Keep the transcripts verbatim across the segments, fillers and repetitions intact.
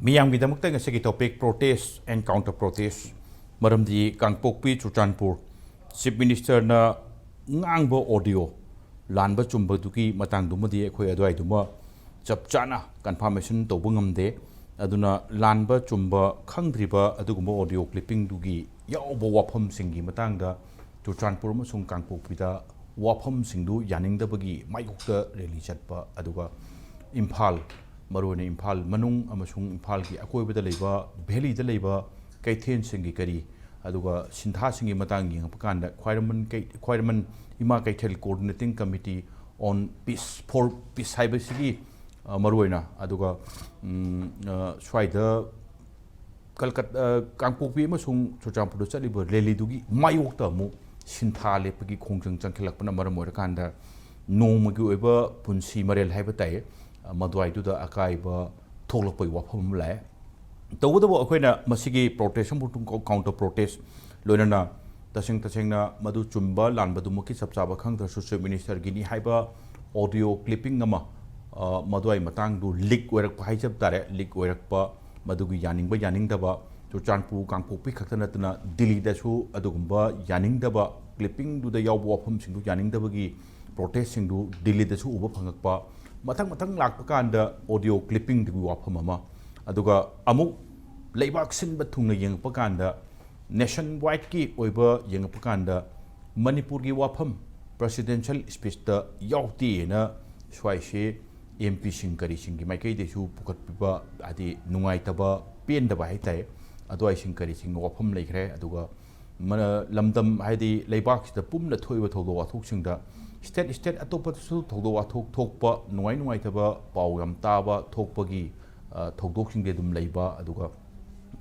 ꯃꯤꯌꯥꯝꯒꯤꯗꯃꯛꯇ ꯉꯁꯤꯒꯤ topic protest and counter protest꯫ ꯃꯔꯝꯗꯤ ꯀꯥꯡꯄꯣꯛꯄꯤ Churachandpur Chief Ministerꯅ ꯉꯥꯡꯕ audio ꯂꯥꯟꯕ ꯆꯨꯝꯕꯗꯨꯒꯤ ꯃꯇꯥꯡꯗꯨꯃꯗꯤ ꯑꯩꯈꯣꯏ ꯑꯗꯨꯋꯥꯏꯗꯨꯃ ꯆꯞ ꯆꯥꯅ confirmation ꯇꯧꯕ ꯉꯝꯗꯦ꯫ ꯑꯗꯨꯅ ꯂꯥꯟꯕ ꯆꯨꯝꯕ ꯈꯪꯗ꯭ꯔꯤꯕ ꯑꯗꯨꯒꯨꯝꯕ audio clippingꯗꯨꯒꯤ ꯌꯥꯎꯕ ꯋꯥꯐꯝꯁꯤꯡꯒꯤ ꯃꯇꯥꯡꯗ ꯆꯨꯔꯆꯥꯟꯄꯨꯔ ꯑꯃꯁꯨꯡ ꯀꯥꯡꯄꯣꯛꯄꯤꯗ ꯋꯥꯐꯝꯁꯤꯡꯗꯨ ꯌꯥꯅꯤꯡꯗꯕꯒꯤ ꯃꯥꯌꯣꯛꯇ rally ꯆꯠꯄ, ꯑꯗꯨꯒ ꯏꯝꯐꯥꯜ, ꯃꯔꯨꯑꯣꯏꯅ ꯏꯝꯐꯥꯜ ꯃꯅꯨꯡ ꯑꯃꯁꯨꯡ ꯏꯝꯐꯥꯜꯒꯤ ꯑꯀꯣꯏꯕꯗ ꯂꯩꯕ valleyꯗ ꯂꯩꯕ ꯀꯩꯊꯦꯜꯁꯤꯡꯒꯤ ꯀꯔꯤ, ꯑꯗꯨꯒ ꯁꯤꯟꯊꯥꯁꯤꯡꯒꯤ ꯃꯇꯥꯡ ꯌꯦꯡꯉꯛꯄ ꯀꯥꯟꯗ ꯈ꯭ꯋꯥꯏꯔꯝꯕꯟ ꯀꯩ-, ꯈ꯭ꯋꯥꯏꯔꯝꯕꯟ ꯏꯃꯥ ꯀꯩꯊꯦꯜ Coordinating Committee on Peace, for Peace ꯍꯥꯏꯕꯁꯤꯒꯤ, ꯑ, ꯃꯔꯨꯑꯣꯏꯅ, ꯑꯗꯨꯒ, ꯎꯝ, ꯑ, ꯁ꯭ꯋꯥꯏꯗ ꯀꯜꯀꯠ-, ꯑ, ꯀꯥꯡꯄꯣꯛꯄꯤ ꯑꯃꯁꯨꯡ ꯆꯨꯔꯆꯥꯟꯄꯨꯔꯗ ꯆꯠꯂꯤꯕ rallyꯗꯨꯒꯤ ꯃꯥꯌꯣꯛꯇ ꯑꯃꯨꯛ ꯁꯤꯟꯊꯥ ꯂꯦꯞꯄꯒꯤ ꯈꯣꯡꯖꯪ ꯆꯪꯈꯠꯂꯛꯄꯅ ꯃꯔꯝ ꯑꯣꯏꯔꯀꯥꯟꯗ ꯅꯣꯡꯃꯒꯤ ꯑꯣꯏꯕ ꯄꯨꯟꯁꯤ ꯃꯔꯦꯜ ꯍꯥꯏꯕ ꯇꯥꯏ, ꯑ, ꯃꯗꯨꯋꯥꯏꯗꯨꯗ ꯑꯀꯥꯏꯕ ꯊꯣꯛꯂꯛꯄꯒꯤ ꯋꯥꯐꯝ ꯑꯃ ꯂꯥꯛꯑꯦ꯫ ꯇꯧꯕꯇꯕꯨ ꯑꯩꯈꯣꯏꯅ ꯃꯁꯤꯒꯤ protest ꯑꯃꯁꯨꯡ counter protest ꯂꯣꯏꯅꯅ ꯇꯁꯦꯡ ꯇꯁꯦꯡꯅ ꯃꯗꯨ ꯆꯨꯝꯕ ꯂꯥꯟꯕꯗꯨꯃꯛꯀꯤ ꯆꯞ ꯆꯥꯕ ꯈꯪꯗ꯭ꯔꯁꯨ Chief Ministerꯒꯤꯅꯤ ꯍꯥꯏꯕ audio clipping ꯑꯃ, ꯑ, ꯃꯗꯨꯋꯥꯏ ꯃꯇꯥꯡꯗꯨ leak ꯑꯣꯏꯔꯛꯄ ꯍꯥꯏꯖꯕ ꯇꯥꯔꯦ, leak ꯑꯣꯏꯔꯛꯄ, ꯃꯗꯨꯒꯤ ꯌꯥꯅꯤꯡꯕ ꯌꯥꯅꯤꯡꯗꯕ ꯆꯨꯔꯆꯥꯟꯄꯨꯔ, ꯀꯥꯡꯄꯣꯛꯄꯤ ꯈꯛꯇ ꯅꯠꯇꯅ ꯗꯤꯜꯂꯤꯗꯁꯨ ꯑꯗꯨꯒꯨꯝꯕ ꯌꯥꯅꯤꯡꯗꯕ, clippingꯗꯨꯗ ꯌꯥꯎꯕ ꯋꯥꯐꯝꯁꯤꯡꯗꯨ ꯌꯥꯅꯤꯡꯗꯕꯒꯤ protestꯁꯤꯡꯗꯨ ꯗꯤꯜꯂꯤꯗꯁꯨ ꯎꯕ ꯐꯪꯉꯛꯄ, ꯃꯊꯪ ꯃꯊꯪ ꯂꯥꯛꯄ ꯀꯥꯟꯗ audio clippingꯗꯨꯒꯤ ꯋꯥꯐꯝ ꯑꯃ, ꯑꯗꯨꯒ ꯑꯃꯨꯛ ꯂꯩꯕꯥꯛ ꯁꯤꯟꯕ ꯊꯨꯡꯅ ꯌꯦꯡꯉꯛꯄ ꯀꯥꯟꯗ, nationwideꯀꯤ ꯑꯣꯏꯕ ꯌꯦꯡꯉꯛꯄ ꯀꯥꯟꯗ, ꯃꯅꯤꯄꯨꯔꯒꯤ ꯋꯥꯐꯝ presidential speechꯇ ꯌꯥꯎꯗꯦꯅ ꯁ꯭ꯋꯥꯏꯁꯦ MPꯁꯤꯡ ꯀꯔꯤꯁꯤꯡꯒꯤ ꯃꯥꯏꯀꯩꯗꯩꯁꯨ ꯄꯨꯈꯠꯄꯤꯕ, ꯍꯥꯏꯗꯤ ꯅꯨꯡꯉꯥꯏꯇꯕ, ꯄꯦꯟꯗꯕ ꯍꯥꯏꯇꯥꯔꯦ, ꯑꯗꯨꯋꯥꯏꯁꯤꯡ ꯀꯔꯤꯁꯤꯡ ꯋꯥꯐꯝ ꯂꯩꯈ꯭ꯔꯦ꯫ ꯑꯗꯨꯒ ꯃꯅ-, ꯂꯝꯗꯝ, ꯍꯥꯏꯗꯤ ꯂꯩꯕꯥꯛꯁꯤꯗ ꯄꯨꯝꯅ ꯊꯣꯛꯏꯕ ꯊꯧꯗꯣꯛ ꯋꯥꯊꯣꯛꯁꯤꯡꯗ, state, state ꯑꯇꯣꯞꯄꯗꯁꯨ ꯊꯧꯗꯣꯛ ꯋꯥꯊꯣꯛ ꯊꯣꯛꯄ, ꯅꯨꯡꯉꯥꯏ ꯅꯨꯡꯉꯥꯏꯇꯕ ꯄꯥꯎ ꯌꯥꯝ ꯇꯥꯕ ꯊꯣꯛꯄꯒꯤ, ꯑ, ꯊꯧꯗꯣꯛꯁꯤꯡꯗꯤ ꯑꯗꯨꯝ ꯂꯩꯕ, ꯑꯗꯨꯒ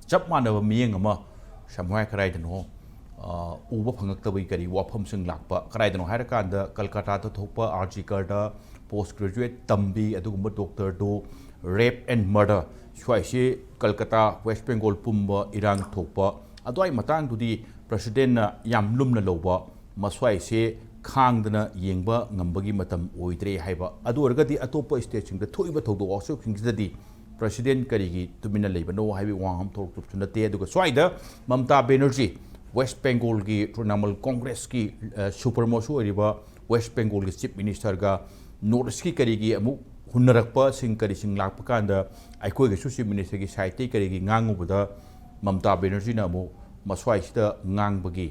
ꯆꯞ ꯃꯥꯟꯅꯕ ꯃꯤꯠꯌꯦꯡ ꯑꯃ ꯁꯝꯍꯥꯏ ꯀꯗꯥꯏꯗꯅꯣ, ꯑ, ꯎꯕ ꯐꯪꯉꯛꯇꯕꯒꯤ ꯀꯔꯤ ꯋꯥꯐꯝꯁꯤꯡ ꯂꯥꯛꯄ, ꯀꯗꯥꯏꯗꯅꯣ ꯍꯥꯏꯔꯀꯥꯟꯗ ꯀꯜꯀꯇꯥꯗ ꯊꯣꯛꯄ RG Karꯗ post graduate ꯇꯝꯕꯤ, ꯑꯗꯨꯒꯨꯝꯕ doctorꯗꯨ rape and murder, ꯁ꯭ꯋꯥꯏꯁꯦ Kolkata, West Bengal ꯄꯨꯝꯕ ꯏꯔꯥꯡ ꯊꯣꯛꯄ, ꯑꯗꯨꯋꯥꯏ ꯃꯇꯥꯡꯗꯨꯗꯤ presidentꯅ ꯌꯥꯝ ꯂꯨꯝꯅ ꯂꯧꯕ, ꯃꯁ꯭ꯋꯥꯏꯁꯦ ꯈꯥꯡꯗꯅ ꯌꯦꯡꯕ ꯉꯝꯕꯒꯤ ꯃꯇꯝ ꯑꯣꯏꯗ꯭ꯔꯦ ꯍꯥꯏꯕ꯫ ꯑꯗꯨ ꯑꯣꯏꯔꯒꯗꯤ ꯑꯇꯣꯞꯄ stateꯁꯤꯡꯗ ꯊꯣꯛꯏꯕ ꯊꯧꯗꯣꯛ ꯋꯥꯊꯣꯛꯁꯤꯡꯁꯤꯗꯗꯤ ꯄ꯭ꯔꯁꯤꯗꯦꯟ ꯀꯔꯤꯒꯤ ꯇꯨꯃꯤꯟꯅ ꯂꯩꯕꯅꯣ ꯍꯥꯏꯕꯒꯤ ꯋꯥꯍꯪ ꯑꯃ ꯊꯣꯛꯂꯛꯇꯕꯁꯨ ꯅꯠꯇꯦ꯫ ꯑꯗꯨꯒ ꯁ꯭ꯋꯥꯏꯗ ꯃꯃꯇꯥ ꯕꯦꯅꯔꯖꯤ, ꯋꯦꯁ ꯕꯦꯡꯒꯣꯜꯒꯤ ꯇ꯭ꯔꯤꯅꯥꯃꯨꯜ ꯀꯣꯡꯒ꯭ꯔꯦꯁꯀꯤ, ꯑ, ꯁꯨꯄ꯭ꯔꯃꯣꯁꯨ ꯑꯣꯏꯔꯤꯕ ꯋꯦꯁ ꯕꯦꯡꯒꯣꯜꯒꯤ ꯆꯤꯐ ꯃꯤꯅꯤꯁꯇꯔꯒ ꯅꯣꯔꯠ ꯏꯁꯀꯤ ꯀꯔꯤꯒꯤ ꯑꯃꯨꯛ ꯍꯨꯟꯅꯔꯛꯄꯁꯤꯡ ꯀꯔꯤꯁꯤꯡ ꯂꯥꯛꯄ ꯀꯥꯟꯗ ꯑꯩꯈꯣꯏꯒꯤꯁꯨ ꯆꯤꯐ ꯃꯤꯅꯤꯁꯇꯔꯒꯤ ꯁꯥꯏꯠꯇꯒꯤ ꯀꯔꯤꯒꯤ ꯉꯥꯡꯉꯨꯕꯗ ꯃꯃꯇꯥ ꯕꯦꯅꯔꯖꯤꯅ ꯑꯃꯨꯛ ꯃꯁ꯭ꯋꯥꯏꯁꯤꯗ ꯉꯥꯡꯕꯒꯤ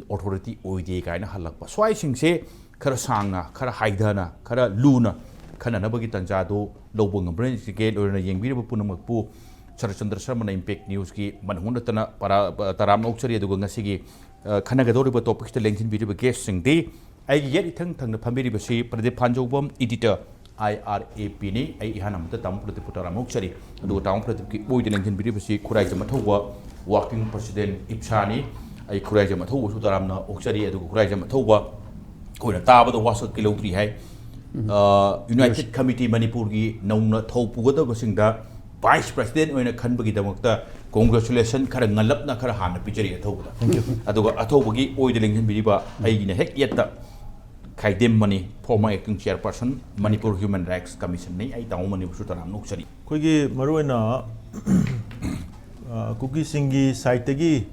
ꯑꯣꯊꯣꯔꯤꯇꯤ ꯑꯣꯏꯗꯦ ꯀꯥꯏꯅ ꯍꯜꯂꯛꯄ꯫ ꯁ꯭ꯋꯥꯏꯁꯤꯡꯁꯦ ꯈꯔ ꯁꯥꯡꯅ, ꯈꯔ ꯍꯥꯏꯊꯅ, ꯈꯔ ꯂꯨꯅ ꯈꯟꯅꯅꯕꯒꯤ ꯇꯥꯟꯖꯥꯗꯣ ꯂꯧꯕ ꯉꯝꯕ꯭ꯔꯥ? ꯏꯟꯁꯇꯤꯒꯦꯠ ꯑꯣꯏꯅ ꯌꯦꯡꯕꯤꯔꯤꯕ ꯄꯨꯝꯅꯃꯛꯄꯨ ꯁꯔꯠꯆꯟꯗ꯭ꯔ ꯁꯔꯃꯅ ꯏꯝꯄꯦꯛ ꯅ꯭ꯌꯨꯁꯀꯤ ꯃꯅꯨꯡ ꯅꯠꯇꯅ ꯄꯔꯥ-, ꯇꯔꯥꯝꯅ ꯑꯣꯛꯆꯔꯤ꯫ ꯑꯗꯨꯒ ꯉꯁꯤꯒꯤ, ꯑ, ꯈꯟꯅꯒꯗꯧꯔꯤꯕ ꯇꯣꯄꯤꯛꯁꯤꯗ ꯂꯦꯡꯁꯤꯟꯕꯤꯔꯤꯕ ꯒꯦꯁꯁꯤꯡꯗꯤ ꯑꯩꯒꯤ ꯌꯦꯠ ꯏꯊꯪ ꯊꯪꯅ ꯐꯝꯕꯤꯔꯤꯕꯁꯤ Pradeep ꯐꯥꯟꯖꯧꯕꯝ, editor, I R A ꯄꯤꯅꯤ꯫ ꯑꯩ ꯏꯍꯥꯟ ꯑꯃꯗ ꯇꯥꯃꯣ ꯄ꯭ꯔꯗꯤꯞꯄꯨ ꯇꯔꯥꯝꯅ ꯑꯣꯛꯆꯔꯤ꯫ ꯑꯗꯨꯒ ꯇꯥꯃꯣ ꯄ꯭ꯔꯗꯤꯞꯀꯤ ꯑꯣꯏꯗ ꯂꯦꯡꯁꯤꯟꯕꯤꯔꯤꯕꯁꯤ ꯈꯨꯔꯥꯏꯖꯝ ꯑꯊꯧꯕ, ꯋꯥꯔꯀꯤꯡ ꯄ꯭ꯔꯁꯤꯗꯦꯟ ꯏꯞꯁꯥꯅꯤ꯫ ꯑꯩ ꯈꯨꯔꯥꯏꯖꯝ ꯑꯊꯧꯕꯁꯨ ꯇꯔꯥꯝꯅ ꯑꯣꯛꯆꯔꯤ꯫ ꯑꯗꯨꯒ ꯈꯨꯔꯥꯏꯖꯝ ꯑꯊꯧꯕ ꯑꯩꯈꯣꯏꯅ ꯇꯥꯕꯗ ꯋꯥꯁꯛꯀꯤ ꯂꯧꯗ꯭ꯔꯤ ꯍꯥꯏ꯫ ꯑ, ꯌꯨꯅꯥꯏꯇꯦꯗ ꯀꯃꯤꯇꯤ ꯃꯅꯤꯄꯨꯔꯒꯤ ꯅꯧꯅ ꯊꯧ ꯄꯨꯒꯗꯕꯁꯤꯡꯗ ꯚꯥꯏꯁ ꯄ꯭ꯔꯁꯤꯗꯦꯟ ꯑꯣꯏꯅ ꯈꯟꯕꯒꯤꯗꯃꯛꯇ ꯀꯣꯡꯒ꯭ꯔꯦꯆꯨꯂꯦꯁꯟ ꯈꯔ ꯉꯜꯂꯞꯅ ꯈꯔ ꯍꯥꯟꯅ ꯄꯤꯖꯔꯤ ꯑꯊꯧꯕꯗ꯫ ꯑꯗꯨꯒ ꯑꯊꯧꯕꯒꯤ ꯑꯣꯏꯗ ꯂꯦꯡꯁꯤꯟꯕꯤꯔꯤꯕ ꯑꯩꯒꯤꯅ ꯍꯦꯛ ꯌꯦꯠꯇ ꯈꯥꯏꯗꯦꯝ ꯃꯅꯤ, former acting chairperson, Manipur human rights ꯀꯃꯤꯁꯟꯅꯤ꯫ ꯑꯩ ꯇꯥꯃꯣ ꯃꯅꯤꯕꯨꯁꯨ ꯇꯔꯥꯝꯅ ꯑꯣꯛꯆꯔꯤ꯫ ꯑꯩꯈꯣꯏꯒꯤ ꯃꯔꯨꯑꯣꯏꯅ, ꯑ, ꯀꯨꯀꯤꯁꯤꯡꯒꯤ ꯁꯥꯏꯠꯇꯒꯤ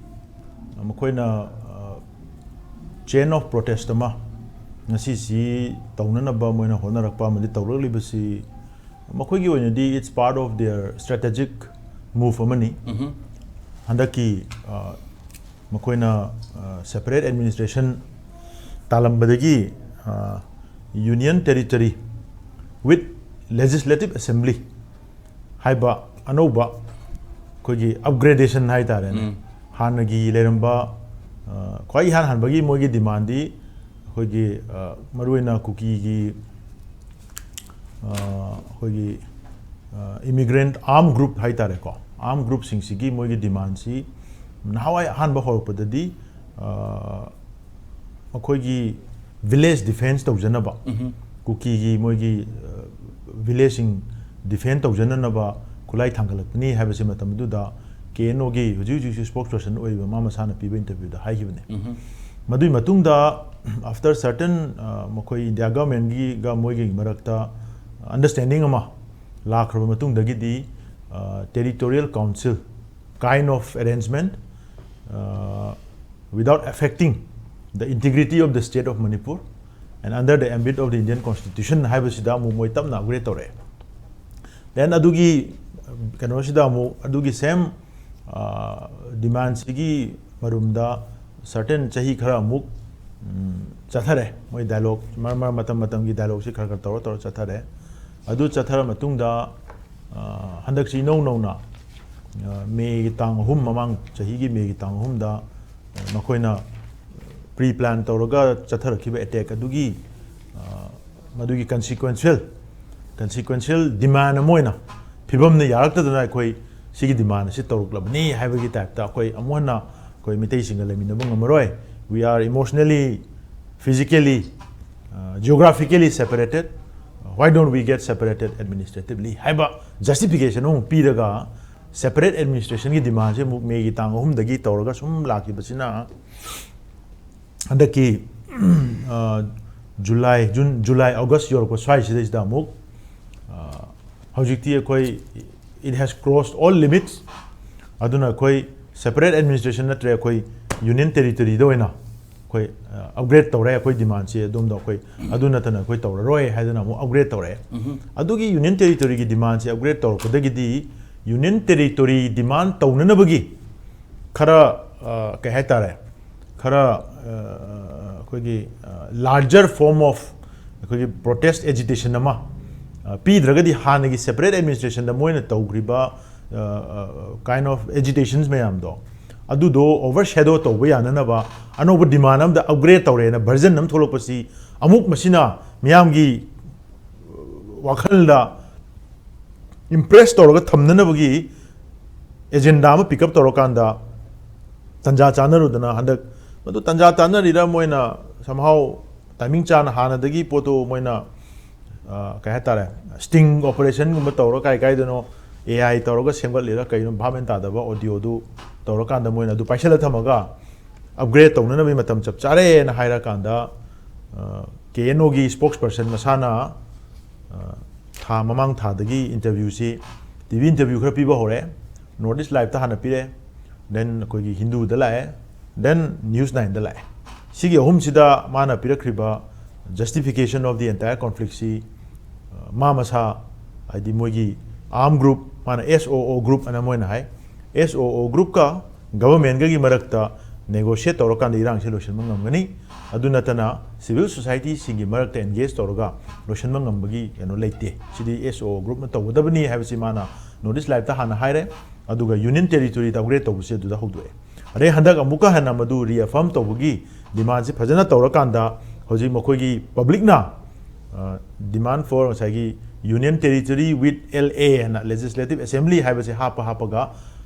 ꯃꯈꯣꯏꯅ, ꯑ, ꯆꯦꯟ ꯑꯣꯐ ꯄ꯭ꯔꯣꯇꯦꯁ ꯑꯃ ꯉꯁꯤꯁꯤ ꯇꯧꯅꯅꯕ ꯃꯣꯏꯅ ꯍꯣꯠꯅꯔꯛꯄ ꯑꯃꯗꯤ ꯇꯧꯔꯛꯂꯤꯕꯁꯤ ꯃꯈꯣꯏꯒꯤ ꯑꯣꯏꯅꯗꯤ it's part of their strategic move ꯑꯃꯅꯤ꯫ ꯎꯝꯍꯨꯝ꯫ ꯍꯟꯗꯛꯀꯤ, ꯑ, ꯃꯈꯣꯏꯅ, ꯑ, separate administration ꯇꯥꯂꯝꯕꯗꯒꯤ, ꯑ, union territory with legislative assembly ꯍꯥꯏꯕ ꯑꯅꯧꯕ ꯑꯩꯈꯣꯏꯒꯤ ꯑꯞꯒ꯭ꯔꯦꯗꯦꯁꯟ ꯍꯥꯏꯇꯥꯔꯦꯅꯦ꯫ ꯎꯝ꯫ ꯍꯥꯟꯅꯒꯤ ꯂꯩꯔꯝꯕ, ꯑ, ꯈ꯭ꯋꯥꯏ ꯏꯍꯥꯟ ꯍꯥꯟꯕꯒꯤ ꯃꯣꯏꯒꯤ ꯗꯤꯃꯥꯟꯗꯤ ꯑꯩꯈꯣꯏꯒꯤ, ꯑ, ꯃꯔꯨꯑꯣꯏꯅ ꯀꯨꯀꯤꯒꯤ, ꯑ, ꯑꯩꯈꯣꯏꯒꯤ, ꯑ, immigrant arm group ꯍꯥꯏꯇꯥꯔꯦꯀꯣ, arm groupꯁꯤꯡꯁꯤꯒꯤ ꯃꯣꯏꯒꯤ ꯗꯤꯃꯥꯟꯁꯤ ꯅꯍꯥꯟꯋꯥꯏ ꯑꯍꯥꯟꯕ ꯍꯧꯔꯛꯄꯗꯗꯤ, ꯑ, ꯃꯈꯣꯏꯒꯤ village defence ꯇꯧꯖꯅꯕ, ꯎꯝꯍꯨꯝ꯫ ꯀꯨꯀꯤꯒꯤ ꯃꯣꯏꯒꯤ, ꯑ, villageꯁꯤꯡ defend ꯇꯧꯖꯅꯅꯕ ꯈꯨꯠꯂꯥꯏ ꯊꯥꯡꯒꯠꯂꯛꯄꯅꯤ ꯍꯥꯏꯕꯁꯤ ꯃꯇꯝꯗꯨꯗ ꯀꯦ ꯑꯦꯟ ꯑꯣꯒꯤ ꯍꯧꯖꯤꯛ ꯍꯧꯖꯤꯛꯁꯨ spokesperson ꯑꯣꯏꯔꯤꯕ ꯃꯥ ꯃꯁꯥꯅ ꯄꯤꯕ interviewꯗ ꯍꯥꯏꯈꯤꯕꯅꯤ꯫ ꯎꯝꯍꯨꯝ꯫ ꯃꯗꯨꯒꯤ ꯃꯇꯨꯡꯗ, after certain, ꯑ, ꯃꯈꯣꯏ ꯏꯟꯗꯤꯌꯥ ꯒꯚꯔꯟꯃꯦꯟꯒꯤꯒ ꯃꯣꯏꯒꯤ ꯃꯔꯛꯇ understanding ꯑꯃ ꯂꯥꯛꯈ꯭ꯔꯕ ꯃꯇꯨꯡꯗꯒꯤꯗꯤ, territorial council kind of arrangement, uh, without affecting the integrity of the state of Manipur and under the ambit of the Indian Constitution ꯍꯥꯏꯕꯁꯤꯗ ꯑꯃꯨꯛ ꯃꯣꯏ ꯇꯞꯅ ꯑꯞꯒ꯭ꯔꯦꯗ ꯇꯧꯔꯛꯑꯦ꯫ ꯗꯦꯟ ꯑꯗꯨꯒꯤ ꯀꯩꯅꯣꯁꯤꯗ ꯑꯃꯨꯛ ꯑꯗꯨꯒꯤ ꯁꯦꯝ ꯗꯤꯃꯥꯟꯁꯤꯒꯤ ꯃꯔꯨꯝꯗ ꯁꯔꯇꯦꯟ ꯆꯍꯤ ꯈꯔ ꯑꯃꯨꯛ ꯆꯠꯊꯔꯦ꯫ ꯃꯣꯏ ꯗꯥꯏꯂꯣꯒ ꯃꯔꯛ ꯃꯔꯛ ꯃꯇꯝ ꯃꯇꯝꯒꯤ ꯗꯥꯏꯂꯣꯒꯁꯤ ꯈꯔ ꯈꯔ ꯇꯧꯔ ꯇꯧꯔ ꯆꯠꯊꯔꯦ꯫ ꯑꯗꯨ ꯆꯠꯊꯔ ꯃꯇꯨꯡꯗ ꯍꯟꯗꯛꯁꯤ ꯏꯅꯧ ꯅꯧꯅ ꯃꯦꯒꯤ ꯇꯥꯡ ꯑꯍꯨꯝ, ꯃꯃꯥꯡ ꯆꯍꯤꯒꯤ ꯃꯦꯒꯤ ꯇꯥꯡ ꯑꯍꯨꯝꯗ ꯃꯈꯣꯏꯅ ꯄ꯭ꯔꯤ ꯄ꯭ꯂꯥꯟ ꯇꯧꯔꯒ ꯆꯠꯊꯔꯛꯈꯤꯕ ꯑꯦꯇꯦꯛ ꯑꯗꯨꯒꯤ ꯃꯗꯨꯒꯤ ꯀꯟꯁꯤꯀ꯭ꯋꯦꯟꯁꯤꯌꯦꯜ ꯀꯟꯁꯤꯀ꯭ꯋꯦꯟꯁꯤꯌꯦꯜ ꯗꯤꯃꯥꯟ ꯑꯃ ꯑꯣꯏꯅ ꯐꯤꯕꯝꯅ ꯌꯥꯔꯛꯇꯗꯅ ꯑꯩꯈꯣꯏ ꯁꯤꯒꯤ ꯗꯤꯃꯥꯟ ꯑꯁꯤ ꯇꯧꯔꯛꯂꯕꯅꯤ ꯍꯥꯏꯕꯒꯤ ꯇꯥꯏꯞꯇ ꯑꯩꯈꯣꯏ ꯑꯃꯨꯛ ꯍꯟꯅ ꯑꯩꯈꯣꯏ ꯃꯤꯇꯩꯁꯤꯡꯒ ꯂꯩꯃꯤꯟꯅꯕ ꯉꯝꯃꯔꯣꯏ꯫ We are emotionally, physically, geographically separated. Why don't we get separated administratively ꯍꯥꯏꯕ ꯖꯁꯇꯤꯐꯤꯀꯦꯁꯟ ꯑꯃꯨꯛ ꯄꯤꯔꯒ ꯁꯦꯄꯔꯦꯠ ꯑꯦꯗꯃꯤꯅꯤꯁꯇ꯭ꯔꯦꯁꯟꯒꯤ ꯗꯤꯃꯥꯟꯁꯦ ꯑꯃꯨꯛ ꯃꯦꯒꯤ ꯇꯥꯡ ꯑꯍꯨꯝꯗꯒꯤ ꯇꯧꯔꯒ ꯁꯨꯝ ꯂꯥꯛꯈꯤꯕꯁꯤꯅ ꯍꯟꯗꯛꯀꯤ ꯖꯨꯂꯥꯏ, ꯖꯨꯟ, ꯖꯨꯂꯥꯏ, ꯑꯣꯒꯁ ꯌꯧꯔꯛꯄ ꯁ꯭ꯋꯥꯏꯁꯤꯗꯩꯁꯤꯗ ꯑꯃꯨꯛ ꯍꯧꯖꯤꯛꯇꯤ ꯑꯩꯈꯣꯏ it has crossed all limits꯫ ꯑꯗꯨꯅ ꯑꯩꯈꯣꯏ ꯁꯦꯄꯔꯦꯠ ꯑꯦꯗꯃꯤꯅꯤꯁꯇ꯭ꯔꯦꯁꯟ ꯅꯠꯇ꯭ꯔꯦ, ꯑꯩꯈꯣꯏ ꯌꯨꯅꯤꯌꯟ ꯇꯦꯔꯤꯇꯣꯔꯤꯗ ꯑꯣꯏꯅ ꯑꯩꯈꯣꯏ ꯑꯞꯒ꯭ꯔꯦꯗ ꯇꯧꯔꯦ꯫ ꯑꯩꯈꯣꯏ ꯗꯤꯃꯥꯟꯁꯦ ꯑꯗꯣꯝꯗ ꯑꯩꯈꯣꯏ ꯑꯗꯨ ꯅꯠꯇꯅ ꯑꯩꯈꯣꯏ ꯇꯧꯔꯔꯣꯏ ꯍꯥꯏꯗꯅ ꯑꯃꯨꯛ ꯑꯞꯒ꯭ꯔꯦꯗ ꯇꯧꯔꯛꯑꯦ꯫ ꯑꯗꯨꯒꯤ ꯌꯨꯅꯤꯌꯟ ꯇꯦꯔꯤꯇꯣꯔꯤꯒꯤ ꯗꯤꯃꯥꯟꯁꯦ ꯑꯞꯒ꯭ꯔꯦꯗ ꯇꯧꯔꯛꯄꯗꯒꯤꯗꯤ ꯌꯨꯅꯤꯌꯟ ꯇꯦꯔꯤꯇꯣꯔꯤ ꯗꯤꯃꯥꯟ ꯇꯧꯅꯅꯕꯒꯤ ꯈꯔ ꯀꯩ ꯍꯥꯏꯇꯥꯔꯦ, ꯈꯔ ꯑꯩꯈꯣꯏꯒꯤ larger form of ꯑꯩꯈꯣꯏꯒꯤ ꯄ꯭ꯔꯣꯇꯦꯁ ꯑꯦꯖꯤꯇꯦꯁꯟ ꯑꯃ ꯄꯤꯗ꯭ꯔꯒꯗꯤ ꯍꯥꯟꯅꯒꯤ ꯁꯦꯄꯔꯦꯠ ꯑꯦꯗꯃꯤꯅꯤꯁꯇ꯭ꯔꯦꯁꯟꯗ ꯃꯣꯏꯅ ꯇꯧꯈ꯭ꯔꯤꯕ kind of agitations ꯃꯌꯥꯝꯗꯣ ꯑꯗꯨꯗꯣ ꯑꯣꯚꯔ ꯁꯦꯗꯣ ꯇꯧꯕ ꯌꯥꯅꯅꯕ ꯑꯅꯧꯕ ꯗꯤꯃꯥꯟ ꯑꯃꯗ ꯑꯞꯒ꯭ꯔꯦꯗ ꯇꯧꯔꯦꯅ ꯚꯔꯖꯟ ꯑꯃ ꯊꯣꯛꯂꯛꯄꯁꯤ ꯑꯃꯨꯛ ꯃꯁꯤꯅ ꯃꯤꯌꯥꯝꯒꯤ ꯋꯥꯈꯜꯗ ꯏꯝꯄ꯭ꯔꯦꯁ ꯇꯧꯔꯒ ꯊꯝꯅꯅꯕꯒꯤ ꯑꯦꯖꯦꯟꯗꯥ ꯑꯃ ꯄꯤꯛ ꯑꯞ ꯇꯧꯔꯀꯥꯟꯗ ꯇꯟꯖꯥ ꯆꯥꯅꯔꯨꯗꯅ ꯍꯟꯗꯛ ꯃꯗꯨ ꯇꯟꯖꯥ ꯆꯥꯅꯔꯤꯔ ꯃꯣꯏꯅ somehow ꯇꯥꯏꯃꯤꯡ ꯆꯥꯅ ꯍꯥꯟꯅꯗꯒꯤ ꯄꯣꯠꯇꯨ ꯃꯣꯏꯅ ꯀꯩ ꯍꯥꯏꯇꯥꯔꯦ, ꯁ꯭ꯇꯤꯡ ꯑꯣꯄꯔꯦꯁꯟꯒꯨꯝꯕ ꯇꯧꯔ ꯀꯥꯏ ꯀꯥꯏꯗꯅꯣ ꯑꯦ ꯑꯥꯏ ꯇꯧꯔꯒ ꯁꯦꯝꯒꯠꯂꯤꯔ ꯀꯩꯅꯣ ꯚꯥꯞ ꯃꯦꯟ ꯇꯥꯗꯕ ꯑꯣꯗꯤꯑꯣꯗꯨ ꯇꯧꯔꯀꯥꯟꯗ ꯃꯣꯏꯅ ꯑꯗꯨ ꯄꯥꯏꯁꯤꯜꯂ ꯊꯝꯃꯒ ꯑꯞꯒ꯭ꯔꯦꯗ ꯇꯧꯅꯅꯕꯒꯤ ꯃꯇꯝ ꯆꯞ ꯆꯥꯔꯦꯅ ꯍꯥꯏꯔꯀꯥꯟꯗ ꯀꯦ ꯑꯦꯟ ꯑꯣꯒꯤ ꯁ꯭ꯄꯣꯛꯁ ꯄꯔꯁꯟ ꯃꯁꯥꯅ ꯊꯥ ꯃꯃꯥꯡ ꯊꯥꯗꯒꯤ ꯏꯟꯇꯔꯚ꯭ꯌꯨꯁꯤ ꯇꯤ ꯚꯤ interview ꯈꯔ ꯄꯤꯕ ꯍꯧꯔꯦ꯫ North East Live ꯇ ꯍꯥꯟꯅ ꯄꯤꯔꯦ, then ꯑꯩꯈꯣꯏꯒꯤ ꯍꯤꯟꯗꯨꯗ ꯂꯥꯛꯑꯦ, then News Nine ꯗ ꯂꯥꯛꯑꯦ꯫ ꯁꯤꯒꯤ ꯑꯍꯨꯝꯁꯤꯗ ꯃꯥꯅ ꯄꯤꯔꯛꯈ꯭ꯔꯤꯕ justification of the entire conflict ꯁꯤ, ꯑ, ꯃꯥ ꯃꯁꯥ, ꯍꯥꯏꯗꯤ ꯃꯣꯏꯒꯤ arm group, ꯃꯥꯅ S O O group ꯑꯅ ꯃꯣꯏꯅ ꯍꯥꯏ, S O O group ꯀ government ꯒꯒꯤ ꯃꯔꯛꯇ negotiate ꯇꯧꯔꯀꯥꯟꯗ ꯏꯔꯥꯡꯁꯦ ꯂꯣꯏꯁꯤꯟꯕ ꯉꯝꯒꯅꯤ꯫ ꯑꯗꯨ ꯅꯠꯇꯅ civil society ꯁꯤꯡꯒꯤ ꯃꯔꯛꯇ engage ꯇꯧꯔꯒ ꯂꯣꯏꯁꯤꯟꯕ ꯉꯝꯕꯒꯤ ꯀꯩꯅꯣ ꯂꯩꯇꯦ꯫ ꯁꯤꯗꯤ S O O group ꯅ ꯇꯧꯒꯗꯕꯅꯤ ꯍꯥꯏꯕꯁꯤ ꯃꯥꯅ North East Live ꯇ ꯍꯥꯟꯅ ꯍꯥꯏꯔꯦ꯫ ꯑꯗꯨꯒ Union Territory ꯗ upgrade ꯇꯧꯕꯁꯦ ꯑꯗꯨꯗ ꯍꯧꯗꯣꯛꯑꯦ꯫ ꯑꯗꯩ ꯍꯟꯗꯛ ꯑꯃꯨꯛꯀ ꯍꯟꯅ ꯃꯗꯨ reaffirm ꯇꯧꯕꯒꯤ demand ꯁꯤ ꯐꯖꯅ ꯇꯧꯔꯀꯥꯟꯗ ꯍꯧꯖꯤꯛ ꯃꯈꯣꯏꯒꯤ public ꯅ, ꯑ, demand for ꯉꯁꯥꯏꯒꯤ Union Territory with L A ꯍꯥꯏꯅ Legislative Assembly ꯍꯥꯏꯕꯁꯦ ꯍꯥꯞꯄ ꯍꯥꯞꯄꯒ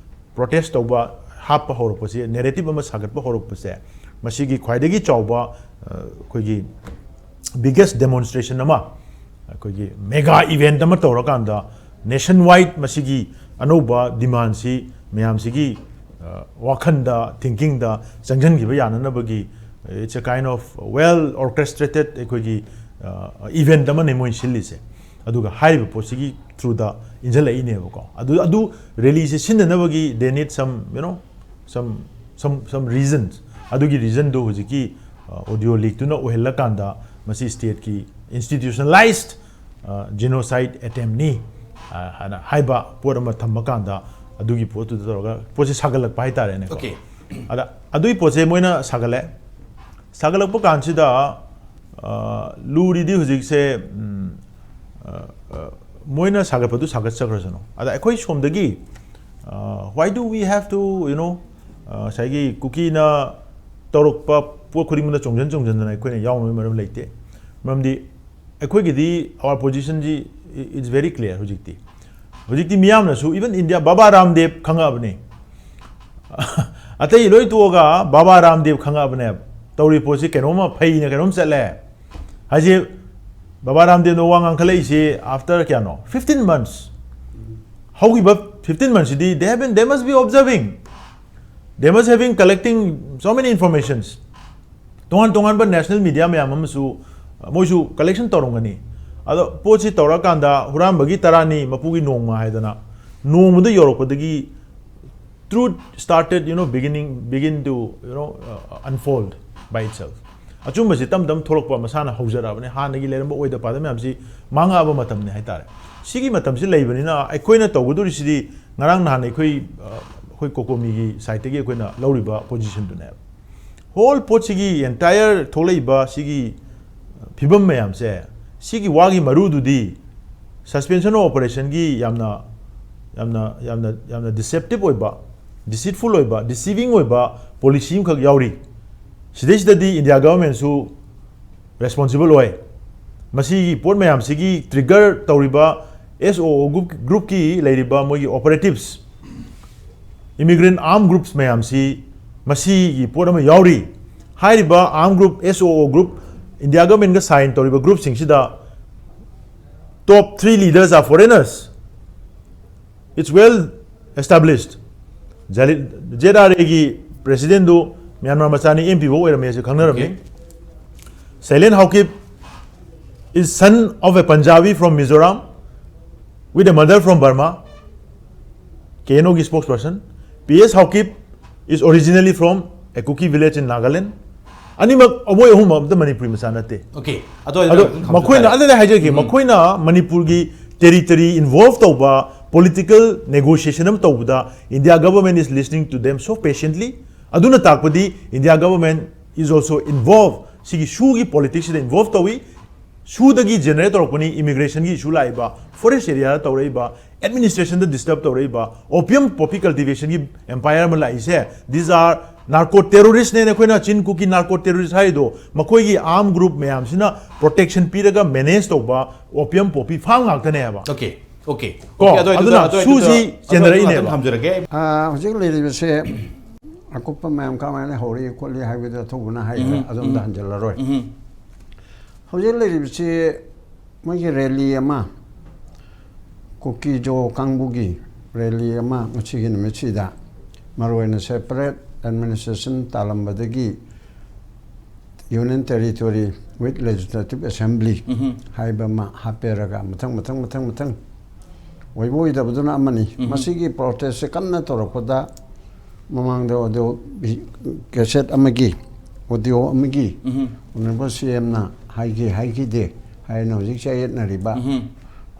protest ꯇꯧꯕ ꯍꯥꯞꯄ ꯍꯧꯔꯛꯄꯁꯤ, narrative ꯑꯃ ꯁꯥꯒꯠꯄ ꯍꯧꯔꯛꯄꯁꯦ, ꯃꯁꯤꯒꯤ ꯈ꯭ꯋꯥꯏꯗꯒꯤ ꯆꯥꯎꯕ, ꯑ, ꯑꯩꯈꯣꯏꯒꯤ biggest demonstration ꯑꯃ, ꯑꯩꯈꯣꯏꯒꯤ mega event ꯑꯃ ꯇꯧꯔꯀꯥꯟꯗ nationwide ꯃꯁꯤꯒꯤ ꯑꯅꯧꯕ demand ꯁꯤ ꯃꯌꯥꯝꯁꯤꯒꯤ, ꯑ, ꯋꯥꯈꯟꯗ, thinking the ꯆꯪꯁꯤꯟꯈꯤꯕ ꯌꯥꯅꯅꯕꯒꯤ, it's a kind of well orchestrated ꯑꯩꯈꯣꯏꯒꯤ, ꯑ, event ꯑꯃꯅꯤ ꯃꯣꯏꯅ ꯁꯤꯜꯂꯤꯁꯦ꯫ ꯑꯗꯨꯒ ꯍꯥꯏꯔꯤꯕ ꯄꯣꯠꯁꯤꯒꯤ through ꯗ ꯏꯟꯁꯤꯜꯂꯛꯏꯅꯦꯕꯀꯣ꯫ ꯑꯗꯨ, ꯑꯗꯨ rally say ꯁꯤꯟꯅꯅꯕꯒꯤ they need some, you know, some, some, some reasons꯫ ꯑꯗꯨꯒꯤ reason ꯗꯨ ꯍꯧꯖꯤꯛꯀꯤ, ꯑ, audio leak ꯇꯨꯅ ꯑꯣꯏꯍꯜꯂꯀꯥꯟꯗ ꯃꯁꯤ state ꯀꯤ institutionalized, ꯑ, genocide attempt ꯅꯤ, ꯑ, ꯍꯥꯏꯅ ꯍꯥꯏꯕ ꯄꯣꯠ ꯑꯃ ꯊꯝꯕ ꯀꯥꯟꯗ ꯑꯗꯨꯒꯤ ꯄꯣꯠꯇꯨꯗ ꯇꯧꯔꯒ ꯄꯣꯠꯁꯤ ꯁꯥꯒꯠꯂꯛꯄ ꯍꯥꯏꯇꯥꯔꯦꯅꯦꯀꯣ꯫ Okay꯫ ꯑꯗ ꯑꯗꯨꯒꯤ ꯄꯣꯠꯁꯦ ꯃꯣꯏꯅ ꯁꯥꯒꯠꯂꯦ꯫ ꯁꯥꯒꯠꯂꯛꯄ ꯀꯥꯟꯁꯤꯗ, ꯑ, ꯂꯨꯔꯤꯗꯤ ꯍꯧꯖꯤꯛꯁꯦ, ꯎꯝ, ꯑ, ꯑ, ꯃꯣꯏꯅ ꯁꯥꯒꯠꯄꯗꯨ ꯁꯥꯒꯠꯆꯈ꯭ꯔꯁꯅꯨ꯫ ꯑꯗ ꯑꯩꯈꯣꯏ ꯁꯣꯝꯗꯒꯤ, ꯑ, why do we have to, you know, ꯑ, ꯉꯁꯥꯏꯒꯤ ꯀꯨꯀꯤꯅ ꯇꯧꯔꯛꯄ ꯄꯣꯠ ꯈꯨꯗꯤꯡꯃꯛꯇ ꯆꯣꯡꯁꯤꯟ ꯆꯣꯡꯁꯤꯟꯗꯅ ꯑꯩꯈꯣꯏꯅ ꯌꯥꯎꯅꯕꯒꯤ ꯃꯔꯝ ꯂꯩꯇꯦ꯫ ꯃꯔꯝꯗꯤ ꯑꯩꯈꯣꯏꯒꯤꯗꯤ our position ꯁꯤ it's very clear ꯍꯧꯖꯤꯛꯇꯤ꯫ ꯍꯧꯖꯤꯛꯇꯤ ꯃꯤꯌꯥꯝꯅꯁꯨ, even India, ꯕꯥꯕꯥ ꯔꯥꯝꯗꯦꯕ ꯈꯪꯉꯛꯑꯕꯅꯤ꯫ ꯑꯇꯩ ꯂꯣꯏ ꯇꯣꯛꯑꯒ ꯕꯥꯕꯥ ꯔꯥꯝꯗꯦꯕ ꯈꯪꯉꯛꯑꯕꯅꯦꯕ꯫ ꯇꯧꯔꯤ ꯄꯣꯠꯁꯤ ꯀꯩꯅꯣꯝꯃ ꯐꯩꯅ ꯀꯩꯅꯣꯝ ꯆꯠꯂꯦ ꯍꯥꯏꯁꯦ꯫ ꯕꯥꯕꯥ ꯔꯥꯝꯗꯦꯕꯅ ꯋꯥ ꯉꯥꯡꯈꯠꯂꯛꯏꯁꯤ after ꯀꯌꯥꯅꯣ? Fifteen months꯫ ꯍꯧꯈꯤꯕ fifteen months CD they have been, they must be observing, they must have been collecting so many informations꯫ ꯇꯣꯉꯥꯟ ꯇꯣꯉꯥꯟꯕ national media ꯃꯌꯥꯝ ꯑꯃꯁꯨ, ꯑ, ꯃꯣꯏꯁꯨ collection ꯇꯧꯔꯝꯒꯅꯤ꯫ ꯑꯗꯣ ꯄꯣꯠꯁꯤ ꯇꯧꯔꯀꯥꯟꯗ ꯍꯨꯔꯥꯟꯕꯒꯤ ꯇꯔꯥꯅꯤ ꯃꯄꯨꯒꯤ ꯅꯣꯡꯃ ꯍꯥꯏꯗꯅ ꯅꯣꯡꯃꯗ ꯌꯧꯔꯛꯄꯗꯒꯤ truth started, you know, beginning, begin to, you know, uh, unfold by itself. ꯑꯆꯨꯝꯕꯁꯤ ꯇꯞ ꯇꯞ ꯊꯣꯛꯂꯛꯄ ꯃꯁꯥꯅ ꯍꯧꯖꯔꯛꯑꯕꯅꯤ꯫ ꯍꯥꯟꯅꯒꯤ ꯂꯩꯔꯝꯕ ꯑꯣꯏꯗ ꯄꯥꯗ ꯃꯌꯥꯝꯁꯤ ꯃꯥꯡꯉꯛꯑꯕ ꯃꯇꯝꯅꯤ ꯍꯥꯏꯇꯥꯔꯦ꯫ ꯁꯤꯒꯤ ꯃꯇꯝꯁꯤ ꯂꯩꯕꯅꯤꯅ ꯑꯩꯈꯣꯏꯅ ꯇꯧꯒꯗꯧꯔꯤꯁꯤꯗꯤ ꯉꯔꯥꯡ ꯅꯍꯥꯟ ꯑꯩꯈꯣꯏ, ꯑ, ꯑꯩꯈꯣꯏ ꯀꯣꯀꯣꯃꯤꯒꯤ ꯁꯥꯏꯠꯇꯒꯤ ꯑꯩꯈꯣꯏꯅ ꯂꯧꯔꯤꯕ ꯄꯣꯖꯤꯁꯟꯗꯨꯅꯦꯕ꯫ ꯍꯣꯜ ꯄꯣꯠꯁꯤꯒꯤ entire ꯊꯣꯛꯂꯛꯏꯕ ꯁꯤꯒꯤ ꯐꯤꯕꯝ ꯃꯌꯥꯝꯁꯦ, ꯁꯤꯒꯤ ꯋꯥꯒꯤ ꯃꯔꯨꯗꯨꯗꯤ suspension of operationꯒꯤ ꯌꯥꯝꯅ, ꯌꯥꯝꯅ, ꯌꯥꯝꯅ, ꯌꯥꯝꯅ deceptive ꯑꯣꯏꯕ, deceitful ꯑꯣꯏꯕ, deceiving ꯑꯣꯏꯕ policy ꯑꯃꯈꯛ ꯌꯥꯎꯔꯤ꯫ ꯁꯤꯗꯩꯁꯤꯗꯗꯤ India governmentꯁꯨ responsible ꯑꯣꯏ꯫ ꯃꯁꯤꯒꯤ ꯄꯣꯠ ꯃꯌꯥꯝꯁꯤꯒꯤ trigger ꯇꯧꯔꯤꯕ S O O group, groupꯀꯤ ꯂꯩꯔꯤꯕ ꯃꯣꯏꯒꯤ operatives, immigrant armed groups ꯃꯌꯥꯝꯁꯤ ꯃꯁꯤꯒꯤ ꯄꯣꯠ ꯑꯃ ꯌꯥꯎꯔꯤ꯫ ꯍꯥꯏꯔꯤꯕ armed group, S O O group, India governmentꯒ sign ꯇꯧꯔꯤꯕ groupꯁꯤꯡꯁꯤꯗ top three leaders are foreigners. It's well established. Z R ꯑꯦꯒꯤ ꯄ꯭ꯔꯦꯁꯤꯗꯦꯟꯗꯨ ꯃ꯭ꯌꯥꯟꯃꯥꯔ ꯃꯆꯥꯅꯤ, ꯑꯦꯝ ꯄꯤ ꯐꯥꯎ ꯑꯣꯏꯔꯝꯃꯦ ꯍꯥꯏꯁꯨ ꯈꯪꯅꯔꯝꯃꯤ꯫ Okay. Sailen Haokip is son of a Punjabi from Mizoram with a mother from Burma, K N Oꯒꯤ spokesperson. P S Haokip is originally from a Kuki village in Nagaland. ꯑꯅꯤꯃꯛ ꯃꯣꯏ ꯑꯍꯨꯝ ꯑꯝꯇ ꯃꯅꯤꯄꯨꯔꯤ ꯃꯆꯥ ꯅꯠꯇꯦ꯫ Okay. ꯑꯗꯣ ꯑꯩ ꯑꯗꯣ ꯈꯪꯗꯕ ꯃꯈꯣꯏꯅ ꯍꯥꯏꯇꯥꯔꯦ꯫ ꯑꯗꯨꯗ ꯍꯥꯏꯖꯒꯦ, ꯃꯈꯣꯏꯅ ꯃꯅꯤꯄꯨꯔꯒꯤ territory involve ꯇꯧꯕ political negotiation ꯑꯃ ꯇꯧꯕꯗ India government is listening to them so patiently. ꯑꯗꯨꯅ ꯇꯥꯛꯄꯗꯤ India government is also involved, ꯁꯤꯒꯤ ꯁꯨꯒꯤ politicsꯁꯤꯗ involve ꯇꯧꯏ꯫ ꯁꯨꯗꯒꯤ generate ꯇꯧꯔꯛꯄꯅꯤ immigrationꯒꯤ issue ꯂꯥꯛꯏꯕ, forest areaꯗ ꯇꯧꯔꯛꯏꯕ, administrationꯗ disturb ꯇꯧꯔꯛꯏꯕ, opium poppy cultivationꯒꯤ empire ꯑꯃ ꯂꯥꯛꯏꯁꯦ, these are narco terroristꯅꯦꯅ ꯑꯩꯈꯣꯏꯅ ꯆꯤꯟ ꯀꯨꯀꯤ narco terrorist ꯍꯥꯏꯔꯤꯗꯣ, ꯃꯈꯣꯏꯒꯤ armed group ꯃꯌꯥꯝꯁꯤꯅ protection ꯄꯤꯔꯒ manage ꯇꯧꯕ opium poppy farm ꯉꯥꯛꯇꯅꯦꯕ꯫ Okay. Okay. ꯀꯣ, Okay, ꯑꯗꯣ ꯑꯩ ꯑꯗꯨꯅ ꯑꯗꯨꯗ- ꯁꯨꯁꯤ ꯑꯗꯣ- ꯑꯗꯣ ꯆꯦꯟꯅꯔꯛꯏꯅꯦꯕ꯫ ꯉꯥꯛꯇꯪ ꯊꯝꯖꯔꯒꯦ꯫ ꯑꯥ, ꯍꯧꯖꯤꯛ ꯂꯩꯔꯤꯕꯁꯦ ꯑꯀꯨꯞꯄ ꯃꯌꯥꯝ ꯀꯃꯥꯏꯅ ꯍꯧꯔꯛꯏ ꯈꯣꯠꯂꯤ ꯍꯥꯏꯕꯗꯨ ꯑꯊꯨꯕꯅ ꯍꯥꯏꯈ꯭ꯔꯦ꯫ ꯎꯝ, ꯑꯗꯣꯝꯗ ꯎꯝ꯫ ꯍꯟꯖꯤꯜꯂꯔꯣꯏ꯫ ꯎꯝ. ꯍꯧꯖꯤꯛ ꯂꯩꯔꯤꯕꯁꯤ ꯃꯣꯏꯒꯤ rally ꯑꯃ, ꯀꯨꯀꯤꯖꯣ ꯀꯥꯡꯕꯨꯒꯤ rally ꯑꯃ ꯉꯁꯤꯒꯤ ꯅꯨꯃꯤꯠꯁꯤꯗ ꯃꯔꯨꯑꯣꯏꯅ separate administration ꯇꯥꯜꯂꯝꯕꯗꯒꯤ Union Territory with Legislative Assembly ꯎꯝ. ꯍꯥꯏꯕ ꯑꯃ ꯍꯥꯞꯄꯦꯔꯒ ꯃꯊꯪ ꯃꯊꯪ ꯃꯊꯪ ꯃꯊꯪ ꯑꯣꯏꯕ ꯑꯣꯏꯗꯕꯗꯨꯅ ꯑꯃꯅꯤ꯫ ꯃꯁꯤꯒꯤ ꯄ꯭ꯔꯣꯇꯦꯁꯁꯦ ꯀꯟꯅ ꯇꯧꯔꯛꯄꯗ ꯃꯃꯥꯡꯗ ꯑꯣꯗꯤꯑꯣ ꯀꯦꯁꯦꯠ ꯑꯃꯒꯤ, ꯑꯣꯗꯤꯑꯣ ꯑꯃꯒꯤ ꯑꯣꯅꯔꯦꯕꯜ ꯁꯤ ꯑꯦꯝꯅ ꯍꯥꯏꯈꯤ ꯍꯥꯏꯈꯤꯗꯦ ꯍꯥꯏꯅ ꯍꯧꯖꯤꯛ ꯆꯌꯦꯠꯅꯔꯤꯕ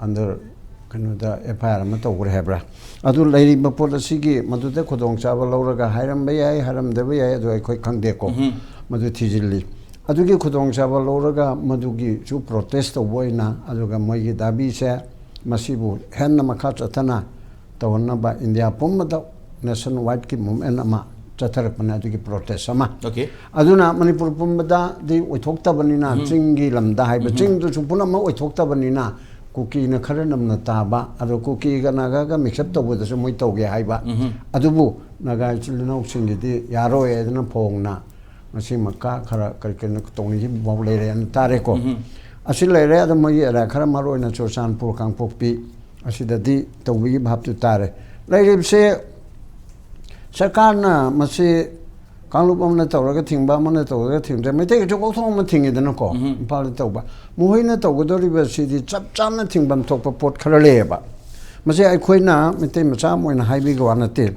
ꯑꯟꯗꯔ ꯀꯩꯅꯣꯗ ꯑꯦꯐ ꯑꯥꯏ ꯑꯥꯔ ꯑꯃ ꯇꯧꯈ꯭ꯔꯦ ꯍꯥꯏꯕ꯭ꯔꯥ? ꯑꯗꯨ ꯂꯩꯔꯤꯕ ꯄꯣꯠ ꯑꯁꯤꯒꯤ ꯃꯗꯨꯗ ꯈꯨꯗꯣꯡꯆꯥꯕ ꯂꯧꯔꯒ ꯍꯥꯏꯔꯝꯕ ꯌꯥꯏ, ꯍꯥꯏꯔꯝꯗꯕ ꯌꯥꯏ, ꯑꯗꯨ ꯑꯩꯈꯣꯏ ꯈꯪꯗꯦꯀꯣ꯫ ꯃꯗꯨ ꯊꯤꯖꯤꯜꯂꯤ꯫ ꯑꯗꯨꯒꯤ ꯈꯨꯗꯣꯡꯆꯥꯕ ꯂꯧꯔꯒ ꯃꯗꯨꯒꯤꯁꯨ ꯄ꯭ꯔꯣꯇꯦꯁ ꯇꯧꯕ ꯑꯣꯏꯅ, ꯑꯗꯨꯒ ꯃꯣꯏꯒꯤ ꯗꯥꯕꯤꯁꯦ ꯃꯁꯤꯕꯨ ꯍꯦꯟꯅ ꯃꯈꯥ ꯆꯠꯊꯅ ꯇꯧꯍꯟꯅꯕ ꯏꯟꯗꯤꯌꯥ ꯄꯨꯝꯕꯗ ꯅꯦꯁꯟ ꯋꯥꯏꯗꯀꯤ ꯃꯨꯞꯃꯦꯟ ꯑꯃ ꯆꯠꯊꯔꯛꯄꯅꯦ, ꯑꯗꯨꯒꯤ ꯄ꯭ꯔꯣꯇꯦꯁ ꯑꯃ꯫ ꯑꯣꯀꯦ꯫ ꯑꯗꯨꯅ ꯃꯅꯤꯄꯨꯔ ꯄꯨꯝꯕꯗꯗꯤ ꯑꯣꯏꯊꯣꯛꯇꯕꯅꯤꯅ, ꯆꯤꯡꯒꯤ ꯂꯝꯗ ꯍꯥꯏꯕ, ꯆꯤꯡꯗꯨꯁꯨ ꯄꯨꯝꯅꯃꯛ ꯑꯣꯏꯊꯣꯛꯇꯕꯅꯤꯅ, ꯀꯨꯀꯤꯅ ꯈꯔ ꯅꯝꯅ ꯇꯥꯕ, ꯑꯗꯣ ꯀꯨꯀꯤꯒ ꯅꯥꯒꯥꯒ ꯃꯤꯛꯁꯑꯞ ꯇꯧꯕꯗꯁꯨ ꯃꯣꯏ ꯇꯧꯒꯦ ꯍꯥꯏꯕ꯫ ꯑꯗꯨꯕꯨ ꯅꯥꯒꯥ ꯏꯆꯤꯜ ꯏꯅꯥꯎꯁꯤꯡꯒꯤꯗꯤ ꯌꯥꯔꯣꯏ ꯍꯥꯏꯗꯅ ꯐꯣꯡꯅ ꯉꯁꯤꯃꯛꯀ ꯈꯔ ꯀꯔꯤ ꯀꯔꯤꯅꯣ ꯇꯧꯅꯈꯤꯕ ꯐꯥꯎ ꯂꯩꯔꯦꯅ ꯇꯥꯔꯦꯀꯣ꯫ ꯑꯁꯤ ꯂꯩꯔꯦ꯫ ꯑꯗꯣ ꯃꯣꯏꯒꯤ ꯑꯦꯔꯤꯌꯥ ꯈꯔ, ꯃꯔꯨ ꯑꯣꯏꯅ ꯆꯨꯔꯆꯥꯟꯄꯨꯔ, ꯀꯥꯡꯄꯣꯛꯄꯤ, ꯑꯁꯤꯗꯗꯤ ꯇꯧꯕꯒꯤ ꯚꯥꯞꯇꯨ ꯇꯥꯔꯦ꯫ ꯂꯩꯔꯤꯕꯁꯦ ꯁꯔꯀꯥꯔꯅ ꯃꯁꯤ ꯀꯥꯡꯂꯨꯞ ꯑꯃꯅ ꯇꯧꯔꯒ ꯊꯤꯡꯕ, ꯑꯃꯅ ꯇꯧꯔꯒ ꯊꯤꯡꯕ, ꯃꯩꯇꯩꯒꯤꯁꯨ ꯀꯣꯛꯊꯣꯡ ꯑꯃ ꯊꯤꯡꯉꯤꯗꯅꯀꯣ, ꯏꯝꯐꯥꯜꯗ ꯇꯧꯕ꯫ ꯃꯈꯣꯏꯅ ꯇꯧꯒꯗꯧꯔꯤꯕꯁꯤꯗꯤ ꯆꯞ ꯆꯥꯅ ꯊꯤꯡꯐꯝ ꯊꯣꯛꯄ ꯄꯣꯠ ꯈꯔ ꯂꯩꯌꯦꯕ꯫ ꯃꯁꯤ ꯑꯩꯈꯣꯏꯅ ꯃꯩꯇꯩ ꯃꯆꯥ ꯑꯃ ꯑꯣꯏꯅ ꯍꯥꯏꯕꯤꯒꯤ ꯋꯥ ꯅꯠꯇꯦ꯫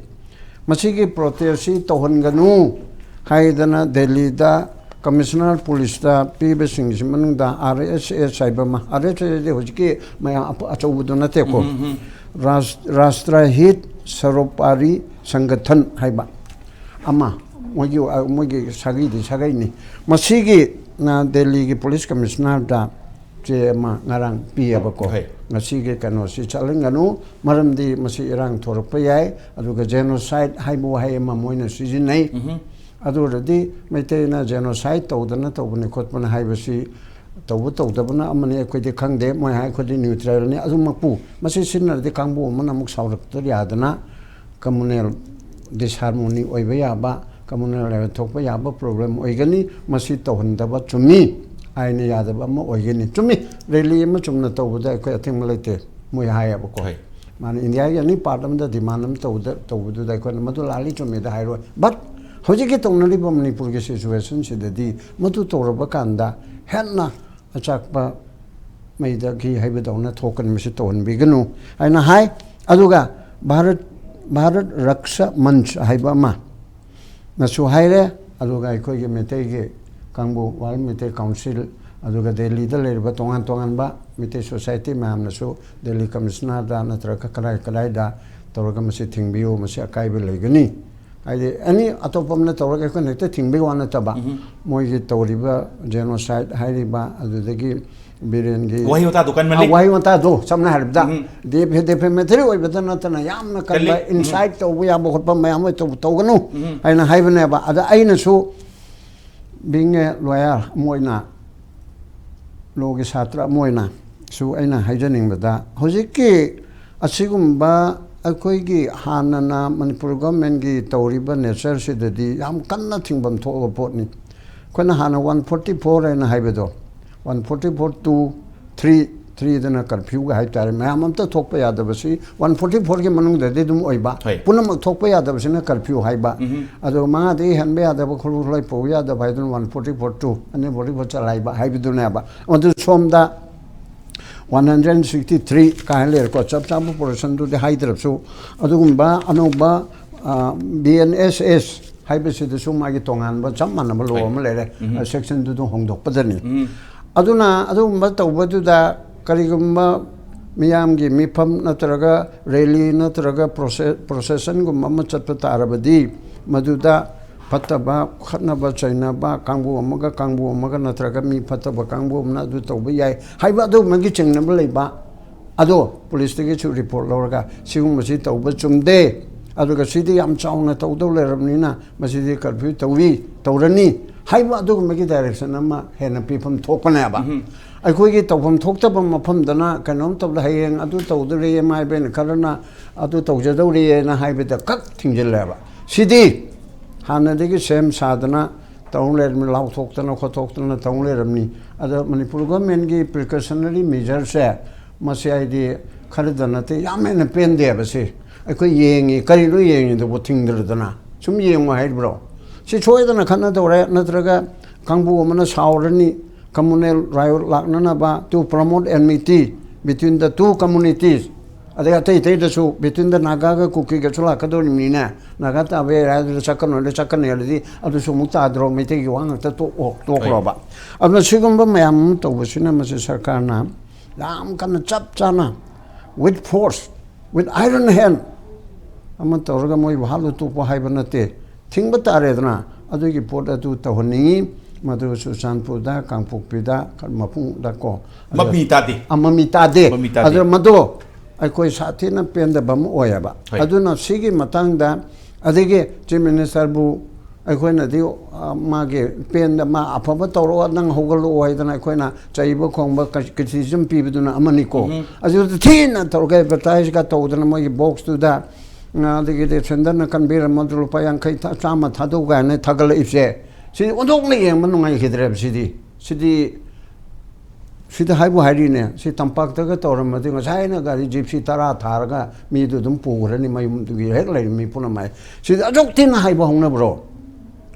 ꯃꯁꯤꯒꯤ ꯄ꯭ꯔꯣꯇꯦꯁꯁꯤ ꯇꯧꯍꯟꯒꯅꯨ ꯍꯥꯏꯗꯅ ꯗꯦꯜꯂꯤꯗ ꯀꯃꯤꯁꯅꯔ ꯄꯨꯂꯤꯁꯇ ꯄꯤꯕꯁꯤꯡꯁꯤ ꯃꯅꯨꯡꯗ ꯑꯥꯔ ꯑꯦꯁ ꯑꯦꯁ ꯍꯥꯏꯕ ꯑꯃ, ꯑꯥꯔ ꯑꯦꯁ ꯑꯦꯁ ꯍꯥꯏꯗꯤ ꯍꯧꯖꯤꯛꯀꯤ ꯃꯌꯥꯝ ꯑꯄ-, ꯑꯆꯧꯕꯗꯨ ꯅꯠꯇꯦꯀꯣ, ꯔꯥꯁ-, ꯔꯥꯁꯇ꯭ꯔ ꯍꯤꯠ ꯁꯔꯣꯄꯥꯔꯤ ꯁꯪꯒꯊꯟ ꯍꯥꯏꯕ ꯑꯃ, ꯃꯣꯏꯒꯤ, ꯃꯣꯏꯒꯤ ꯁꯥꯒꯩꯗꯤ ꯁꯥꯒꯩꯅꯤ꯫ ꯃꯁꯤꯒꯤ, ꯑ, ꯗꯦꯜꯂꯤꯒꯤ ꯄꯨꯂꯤꯁ ꯀꯃꯤꯁꯅꯔꯗ ꯆꯦ ꯑꯃ ꯉꯔꯥꯡ ꯄꯤꯌꯦꯕꯀꯣ꯫ ꯍꯣꯏ꯫ ꯉꯁꯤꯒꯤ ꯀꯩꯅꯣꯁꯤ ꯆꯠꯍꯟꯒꯅꯨ, ꯃꯔꯝꯗꯤ ꯃꯁꯤ ꯏꯔꯥꯡ ꯊꯣꯔꯛꯄ ꯌꯥꯏ, ꯑꯗꯨꯒ ꯖꯦꯅꯣꯁꯥꯏꯠ ꯍꯥꯏꯕ ꯋꯥꯍꯩ ꯑꯃ ꯃꯣꯏꯅ ꯁꯤꯖꯤꯟꯅꯩ꯫ ꯑꯗꯨ ꯑꯣꯏꯔꯗꯤ ꯃꯩꯇꯩꯅ ꯖꯦꯅꯣꯁꯥꯏꯠ ꯇꯧꯗꯅ ꯇꯧꯕꯅꯤ ꯈꯣꯠꯄꯅꯤ ꯍꯥꯏꯕꯁꯤ ꯇꯧꯕ ꯇꯧꯗꯕꯅ ꯑꯃꯅꯤ, ꯑꯩꯈꯣꯏꯗꯤ ꯈꯪꯗꯦ, ꯃꯣꯏ ꯍꯥꯏ ꯑꯩꯈꯣꯏꯗꯤ ꯅ꯭ꯌꯨꯇ꯭ꯔꯦꯜꯅꯤ꯫ ꯑꯗꯨꯃꯛꯄꯨ ꯃꯁꯤ ꯁꯤꯖꯤꯟꯅꯔꯗꯤ ꯀꯥꯡꯕꯨ ꯑꯃꯅ ꯑꯃꯨꯛ ꯁꯥꯎꯔꯛꯇ ꯌꯥꯗꯅ ꯀꯝꯃꯨꯅꯦꯜ ꯗꯤꯁꯍꯥꯔꯃꯣꯅꯤ ꯑꯣꯏꯕ ꯌꯥꯕ, ꯀꯝꯃꯨꯅꯦꯜ ꯊꯣꯛꯄ ꯌꯥꯕ ꯄ꯭ꯔꯣꯕ꯭ꯂꯦꯝ ꯑꯣꯏꯒꯅꯤ꯫ ꯃꯁꯤ ꯇꯧꯍꯟꯗꯕ ꯆꯨꯝꯃꯤ, ꯑꯥꯏꯟꯅ ꯌꯥꯗꯕ ꯑꯃ ꯑꯣꯏꯒꯅꯤ꯫ ꯆꯨꯝꯃꯤ, ꯔꯦꯂꯤ ꯑꯃ ꯆꯨꯝꯅ ꯇꯧꯕꯗ ꯑꯩꯈꯣꯏ ꯑꯊꯤꯡꯕ ꯂꯩꯇꯦ, ꯃꯣꯏ ꯍꯥꯏꯌꯦꯕꯀꯣ꯫ ꯍꯣꯏ꯫ ꯃꯥꯅ ꯏꯟꯗꯤꯌꯥꯒꯤ ꯑꯦꯅꯤ ꯄꯥꯔꯠ ꯑꯃꯗ ꯗꯤꯃꯥꯟ ꯑꯃ ꯇꯧꯕꯗ, ꯇꯧꯕꯗꯨꯗ ꯑꯩꯈꯣꯏꯅ ꯃꯗꯨ ꯂꯥꯜꯂꯤ ꯆꯨꯝꯃꯤꯗ ꯍꯥꯏꯔꯣꯏ꯫ ꯕꯠ ꯍꯧꯖꯤꯛꯀꯤ ꯇꯧꯅꯔꯤꯕ ꯃꯅꯤꯄꯨꯔꯒꯤ ꯁꯤꯆꯨꯋꯦꯁꯟꯁꯤꯗꯗꯤ ꯃꯗꯨ ꯇꯧꯔꯕ ꯀꯥꯟꯗ ꯍꯦꯟꯅ ꯑꯆꯥꯛꯄ ꯃꯩꯗꯒꯤ ꯍꯥꯏꯕꯗꯧꯅ ꯊꯣꯛꯀꯅꯤ, ꯃꯁꯤ ꯇꯧꯍꯟꯕꯤꯒꯅꯨ ꯍꯥꯏꯅ ꯍꯥꯏ꯫ ꯑꯗꯨꯒ ꯚꯥꯔꯠ, ꯚꯥꯔꯠ ꯔꯛꯁꯥ ꯃꯟꯆ ꯍꯥꯏꯕ ꯑꯃ ꯅꯁꯨ ꯍꯥꯏꯔꯦ꯫ ꯑꯗꯨꯒ ꯑꯩꯈꯣꯏꯒꯤ ꯃꯩꯇꯩꯒꯤ ꯀꯥꯡꯕꯨ, ꯋꯥꯔꯜ ꯃꯩꯇꯩ ꯀꯥꯎꯟꯁꯤꯜ, ꯑꯗꯨꯒ ꯗꯦꯜꯂꯤꯗ ꯂꯩꯔꯤꯕ ꯇꯣꯉꯥꯟ ꯇꯣꯉꯥꯟꯕ ꯃꯩꯇꯩ ꯁꯣꯁꯥꯏꯇꯤ ꯃꯌꯥꯝꯅꯁꯨ ꯗꯦꯜꯂꯤ ꯀꯃꯤꯁꯅꯔꯗ ꯅꯠꯇ꯭ꯔꯒ ꯀꯗꯥꯏ ꯀꯗꯥꯏꯗ ꯇꯧꯔꯒ ꯃꯁꯤ ꯊꯤꯡꯕꯤꯌꯨ, ꯃꯁꯤ ꯑꯀꯥꯏꯕ ꯂꯩꯒꯅꯤ꯫ ꯍꯥꯏꯗꯤ ꯑꯦꯅꯤ ꯑꯇꯣꯞꯄ ꯑꯃꯅ ꯇꯧꯔꯒ ꯑꯩꯈꯣꯏꯅ ꯍꯦꯛꯇ ꯊꯤꯡꯕꯒꯤ ꯋꯥ ꯅꯠꯇꯕ, ꯎꯝ꯫ ꯃꯣꯏꯒꯤ ꯇꯧꯔꯤꯕ ꯖꯦꯅꯣꯁꯥꯏꯠ ꯍꯥꯏꯔꯤꯕ, ꯑꯗꯨꯗꯒꯤ ꯕꯤꯔꯦꯟꯒꯤ ꯋꯥꯍꯩ ꯋꯥꯇꯥꯗꯣ ꯀꯟꯃꯜꯂꯤ꯫ ꯋꯥꯍꯩ ꯋꯥꯇꯥꯗꯣ, ꯁꯝꯅ ꯍꯥꯏꯔꯕꯗ, ꯎꯝ꯫ ꯗꯦꯐꯦꯃꯦꯇꯔꯤ ꯑꯣꯏꯕꯗ ꯅꯠꯇꯅ ꯌꯥꯝꯅ ꯀꯟꯕ, ꯀꯜꯂꯤ꯫ ꯎꯝ꯫ ꯏꯟꯁꯥꯏꯠ ꯇꯧꯕ ꯌꯥꯕ ꯈꯣꯠꯄ ꯃꯌꯥꯝ ꯑꯃ ꯇꯧ-, ꯇꯧꯒꯅꯨ, ꯎꯝ꯫ ꯍꯥꯏꯅ ꯍꯥꯏꯕꯅꯦꯕ꯫ ꯑꯗ ꯑꯩꯅꯁꯨ being a lawyer ꯑꯃ ꯑꯣꯏꯅ, ꯂꯣꯒꯤ ꯁꯥꯇ꯭ꯔ ꯑꯃ ꯑꯣꯏꯅ ꯁꯨ ꯑꯩꯅ ꯍꯥꯏꯖꯅꯤꯡꯕꯗ, ꯍꯧꯖꯤꯛꯀꯤ ꯑꯁꯤꯒꯨꯝꯕ ꯑꯩꯈꯣꯏꯒꯤ ꯍꯥꯟꯅꯅ ꯃꯅꯤꯄꯨꯔ ꯒꯣꯔꯃꯦꯟꯒꯤ ꯇꯧꯔꯤꯕ ꯅꯦꯆꯔꯁꯤꯗꯗꯤ ꯌꯥꯝ ꯀꯟꯅ ꯊꯤꯡꯐꯝ ꯊꯣꯛꯑꯕ ꯄꯣꯠꯅꯤ꯫ ꯑꯩꯈꯣꯏꯅ ꯍꯥꯟꯅ ꯋꯥꯟ ꯐꯣꯔꯇꯤ ꯐꯣꯔ ꯍꯥꯏꯅ ꯍꯥꯏꯕꯗꯣ, one forty four two, three, ꯊ꯭ꯔꯤꯗꯅ ꯀꯔꯐ꯭ꯌꯨꯒ ꯍꯥꯏꯇꯥꯔꯦ, ꯃꯌꯥꯝ ꯑꯝꯇ ꯊꯣꯛꯄ ꯌꯥꯗꯕꯁꯤ ꯋꯥꯟ ꯐꯣꯔꯇꯤ ꯐꯣꯔꯒꯤ ꯃꯅꯨꯡꯗꯗꯤ ꯑꯗꯨꯝ ꯑꯣꯏꯕ, ꯍꯣꯏ꯫ ꯄꯨꯝꯅꯃꯛ ꯊꯣꯛꯄ ꯌꯥꯗꯕꯁꯤꯅ ꯀꯔꯐ꯭ꯌꯨ ꯍꯥꯏꯕ꯫ ꯎꯝ꯫ ꯑꯗꯨꯒ ꯃꯉꯥꯗꯒꯤ ꯍꯦꯟꯕ ꯌꯥꯗꯕ, ꯈꯨꯠꯂꯨ ꯈꯨꯠꯂꯥꯏ ꯄꯨꯕ ꯌꯥꯗꯕ ꯍꯥꯏꯗꯨꯅ ꯋꯥꯟ ꯐꯣꯔꯇꯤ ꯐꯣꯔ ꯇꯨ, ꯑꯅꯤ ꯐꯣꯔꯇꯤ ꯐꯣꯔ ꯆꯂꯥꯏꯕ ꯍꯥꯏꯕꯗꯨꯅꯦꯕ꯫ ꯑꯗꯨ ꯁꯣꯝꯗ ꯋꯥꯟ ꯍꯟꯗ꯭ꯔꯦꯠ ꯁꯤꯛꯁꯇꯤ ꯊ꯭ꯔꯤ ꯀꯥꯏꯅ ꯂꯩꯔꯦꯀꯣ, ꯆꯞ ꯆꯥꯕ ꯄꯣꯔꯁꯟꯗꯨꯗꯤ ꯍꯥꯏꯗ꯭ꯔꯕꯁꯨ꯫ ꯑꯗꯨꯒꯨꯝꯕ ꯑꯅꯧꯕ, ꯑ, ꯕꯤ ꯑꯦꯟ ꯑꯦꯁ ꯑꯦꯁ ꯍꯥꯏꯕꯁꯤꯗꯁꯨ ꯃꯥꯒꯤ ꯇꯣꯉꯥꯟꯕ ꯆꯞ ꯃꯥꯟꯅꯕ ꯂꯣ ꯍꯣꯏ꯫ ꯑꯃ ꯂꯩꯔꯦ, ꯎꯝ꯫ ꯑ, ꯁꯦꯛꯁꯟꯗꯨꯗ ꯍꯣꯡꯗꯣꯛꯄꯗꯅꯤ꯫ ꯎꯝ꯫ ꯑꯗꯨꯅ ꯑꯗꯨꯒꯨꯝꯕ ꯇꯧꯕꯗꯨꯗ ꯀꯔꯤꯒꯨꯝꯕ ꯃꯤꯌꯥꯝꯒꯤ ꯃꯤꯐꯝ ꯅꯠꯇ꯭ꯔꯒ ꯔꯦꯂꯤ ꯅꯠꯇ꯭ꯔꯒ ꯄ꯭ꯔꯣꯁꯦ-, ꯄ꯭ꯔꯣꯁꯦꯁꯟꯒꯨꯝꯕ ꯑꯃ ꯆꯠꯄ ꯇꯥꯔꯕꯗꯤ, ꯃꯗꯨꯗ ꯐꯠꯇꯕ, ꯈꯠꯅꯕ ꯆꯩꯅꯕ, ꯀꯥꯡꯕꯨ ꯑꯃꯒ ꯀꯥꯡꯕꯨ ꯑꯃꯒ ꯅꯠꯇ꯭ꯔꯒ ꯃꯤ ꯐꯠꯇꯕ ꯀꯥꯡꯕꯨ ꯑꯃꯅ ꯑꯗꯨ ꯇꯧꯕ ꯌꯥꯏ ꯍꯥꯏꯕ ꯑꯗꯨꯒꯨꯝꯕꯒꯤ ꯆꯤꯡꯅꯕ ꯂꯩꯕ, ꯑꯗꯣ ꯄꯨꯂꯤꯁꯇꯒꯤꯁꯨ ꯔꯤꯄꯣꯔꯠ ꯂꯧꯔꯒ ꯁꯤꯒꯨꯝꯕꯁꯤ ꯇꯧꯕ ꯆꯨꯝꯗꯦ, ꯑꯗꯨꯒ ꯁꯤꯗꯤ ꯌꯥꯝ ꯆꯥꯎꯅ ꯇꯧꯗꯧ ꯂꯩꯔꯕꯅꯤꯅ ꯃꯁꯤꯗꯤ ꯀꯔꯐ꯭ꯌꯨ ꯇꯧꯏ, ꯇꯧꯔꯅꯤ ꯍꯥꯏꯕ ꯑꯗꯨꯒꯨꯝꯕꯒꯤ ꯗꯥꯏꯔꯦꯛꯁꯟ ꯑꯃ ꯍꯦꯟꯅ ꯄꯤꯐꯝ ꯊꯣꯛꯄꯅꯦꯕ꯫ ꯎꯝ꯫ ꯑꯩꯈꯣꯏꯒꯤ ꯇꯧꯐꯝ ꯊꯣꯛꯇꯕ ꯃꯐꯝꯗꯅ ꯀꯩꯅꯣꯝ ꯇꯧꯗ, ꯍꯌꯦꯡ ꯑꯗꯨ ꯇꯧꯗꯣꯔꯤ ꯃꯥꯏꯕꯦꯟ ꯈꯔꯅ ꯑꯗꯨ ꯇꯧꯖꯗꯧꯔꯤꯅ ꯍꯥꯏꯕꯗ ꯀꯛ ꯊꯤꯡꯖꯤꯜꯂꯦꯕ꯫ ꯁꯤꯗꯤ ꯍꯥꯟꯅꯗꯒꯤ ꯁꯦꯝ ꯁꯥꯗꯅ ꯇꯧ ꯂꯩꯔꯝꯃꯤ, ꯂꯥꯎꯊꯣꯛꯇꯅ ꯈꯣꯠꯇꯣꯛꯇꯅ ꯇꯧ ꯂꯩꯔꯝꯃꯤ꯫ ꯑꯗꯣ ꯃꯅꯤꯄꯨꯔ ꯒꯣꯔꯃꯦꯟꯒꯤ ꯄ꯭ꯔꯤꯀꯣꯁꯅꯔꯤ ꯃꯦꯖꯔꯁꯦ, ꯃꯁꯤ ꯍꯥꯏꯗꯤ ꯈꯔꯗ ꯅꯠꯇꯦ, ꯌꯥꯝ ꯍꯦꯟꯅ ꯄꯦꯟꯗꯦꯕ꯫ ꯁꯤ ꯑꯩꯈꯣꯏ ꯌꯦꯡꯉꯤ, ꯀꯔꯤꯅꯣ ꯌꯦꯡꯉꯤꯗꯨꯕꯨ ꯊꯤꯡꯗ꯭ꯔꯗꯅ ꯁꯨꯝ ꯌꯦꯡꯉꯨ ꯍꯥꯏꯔꯤꯕ꯭ꯔꯣ? ꯁꯤ ꯁꯣꯏꯗꯅ ꯈꯠꯅ ꯇꯧꯔꯦ, ꯅꯠꯇ꯭ꯔꯒ ꯀꯥꯡꯕꯨ ꯑꯃꯅ ꯁꯥꯎꯔꯅꯤ, communal riot ꯂꯥꯛꯅꯅꯕ, to promote enmity between the two communities, ꯑꯗꯩ ꯑꯇꯩ ꯑꯇꯩꯗꯁꯨ between the ꯅꯥꯒꯥꯒ ꯀꯨꯀꯤꯒꯁꯨ ꯂꯥꯛꯀꯗꯧꯔꯤꯕꯅꯤꯅꯦ, ꯅꯥꯒꯥ ꯇꯥꯕ ꯑꯦꯔꯤꯌꯥꯗꯨꯗ ꯆꯠꯀꯅꯣ ꯍꯥꯏꯔꯗꯤ ꯆꯠꯀꯅꯤ ꯍꯥꯏꯔꯗꯤ ꯑꯗꯨꯁꯨ ꯑꯃꯨꯛ ꯇꯥꯗ꯭ꯔꯣ? ꯃꯩꯇꯩꯒꯤ ꯋꯥ ꯉꯥꯛꯇ ꯇꯣꯛꯑꯣ, ꯇꯣꯛꯈ꯭ꯔꯣꯕ꯫ ꯑꯗꯨꯅ ꯁꯤꯒꯨꯝꯕ ꯃꯌꯥꯝ ꯑꯃ ꯇꯧꯕꯁꯤꯅ ꯃꯁꯤ ꯁꯔꯀꯥꯔꯅ ꯌꯥꯝ ꯀꯟꯅ ꯆꯞ ꯆꯥꯅ with force, with iron hand ꯑꯃ ꯇꯧꯔꯒ ꯃꯣꯏꯕꯨ ꯍꯥꯠꯂꯨ ꯇꯣꯛꯄ ꯍꯥꯏꯕ ꯅꯠꯇꯦ, ꯊꯤꯡꯕ ꯇꯥꯔꯦꯗꯅ꯫ ꯑꯗꯨꯒꯤ ꯄꯣꯠ ꯑꯗꯨ ꯇꯧꯍꯟꯅꯤꯡꯉꯤ꯫ ꯃꯗꯨ ꯆꯨꯔꯆꯥꯟꯄꯨꯔꯗ, ꯀꯥꯡꯄꯣꯛꯄꯤꯗ, ꯃꯐꯨꯡꯗ ꯀꯣ, ꯑꯗ ꯃꯃꯤ ꯇꯥꯗꯦ꯫ ꯑꯃꯃꯤ ꯇꯥꯗꯦ꯫ ꯃꯃꯤ ꯇꯥꯗꯦ꯫ ꯑꯗꯨ ꯃꯗꯨ ꯑꯩꯈꯣꯏ ꯁꯥꯊꯤꯅ ꯄꯦꯟꯗꯕ ꯑꯃ ꯑꯣꯏꯌꯦꯕ꯫ ꯍꯣꯏ꯫ ꯑꯗꯨꯅ ꯁꯤꯒꯤ ꯃꯇꯥꯡꯗ, ꯑꯗꯒꯤ ꯆꯤꯐ ꯃꯤꯅꯤꯁꯇꯔꯕꯨ ꯑꯩꯈꯣꯏꯅꯗꯤ, ꯑ, ꯃꯥꯒꯤ ꯄꯦꯟꯗ, "ꯃꯥ ꯑꯐꯕ ꯇꯧꯔꯛꯑꯣ, ꯅꯪ ꯍꯧꯒꯠꯂꯛꯑꯣ" ꯍꯥꯏꯗꯅ ꯑꯩꯈꯣꯏꯅ ꯆꯩꯕ ꯈꯣꯡꯕ, ꯀ-, ꯀ꯭ꯔꯤꯇꯤꯁꯤꯖꯝ ꯄꯤꯕꯗꯨꯅ ꯑꯃꯅꯤꯀꯣ꯫ ꯎꯝ꯫ ꯑꯗꯨꯗ ꯊꯤꯅ ꯇꯧꯔꯒ ꯑꯦꯗꯚꯔꯇꯥꯏꯖꯀ ꯇꯧꯗꯅ ꯃꯣꯏꯒꯤ ꯕꯣꯛꯁꯇꯨꯗ, ꯑ, ꯑꯗꯒꯤꯗꯤ ꯁꯦꯟꯗꯔꯅ ꯀꯟꯕꯤꯔꯝꯃꯣ, ꯑꯗꯨ ꯂꯨꯄꯥ ꯌꯥꯡꯈꯩ ꯊꯥ-, ꯆꯥꯝꯃ ꯊꯥꯗꯧ ꯀꯥꯏꯅ ꯊꯥꯒꯠꯂꯛꯏꯕꯁꯦ, ꯁꯤꯗꯤ ꯑꯣꯟꯊꯣꯛꯅ ꯌꯦꯡꯕ ꯅꯨꯡꯉꯥꯏꯈꯤꯗ꯭ꯔꯦꯕ꯫ ꯁꯤꯗꯤ, ꯁꯤꯗꯤ, ꯁꯤꯗ ꯍꯥꯏꯕꯨ ꯍꯥꯏꯔꯤꯅꯦ, ꯁꯤ ꯇꯝꯄꯥꯛꯇꯒ ꯇꯧꯔꯝꯃꯗꯤ ꯉꯁꯥꯏꯅ ꯒꯥꯔꯤ ꯖꯤꯞꯁꯤ ꯇꯔꯥ ꯊꯥꯔꯒ ꯃꯤꯗꯨ ꯑꯗꯨꯝ ꯄꯨꯈ꯭ꯔꯅꯤ, ꯃꯌꯨꯝꯗꯨꯒꯤ ꯍꯦꯛ ꯂꯩꯔꯝꯃꯤ ꯄꯨꯝꯅꯃꯛ꯫ ꯁꯤꯗꯤ ꯑꯁꯨꯛ ꯊꯤꯅ ꯍꯥꯏꯕ ꯍꯧꯅꯕ꯭ꯔꯣ?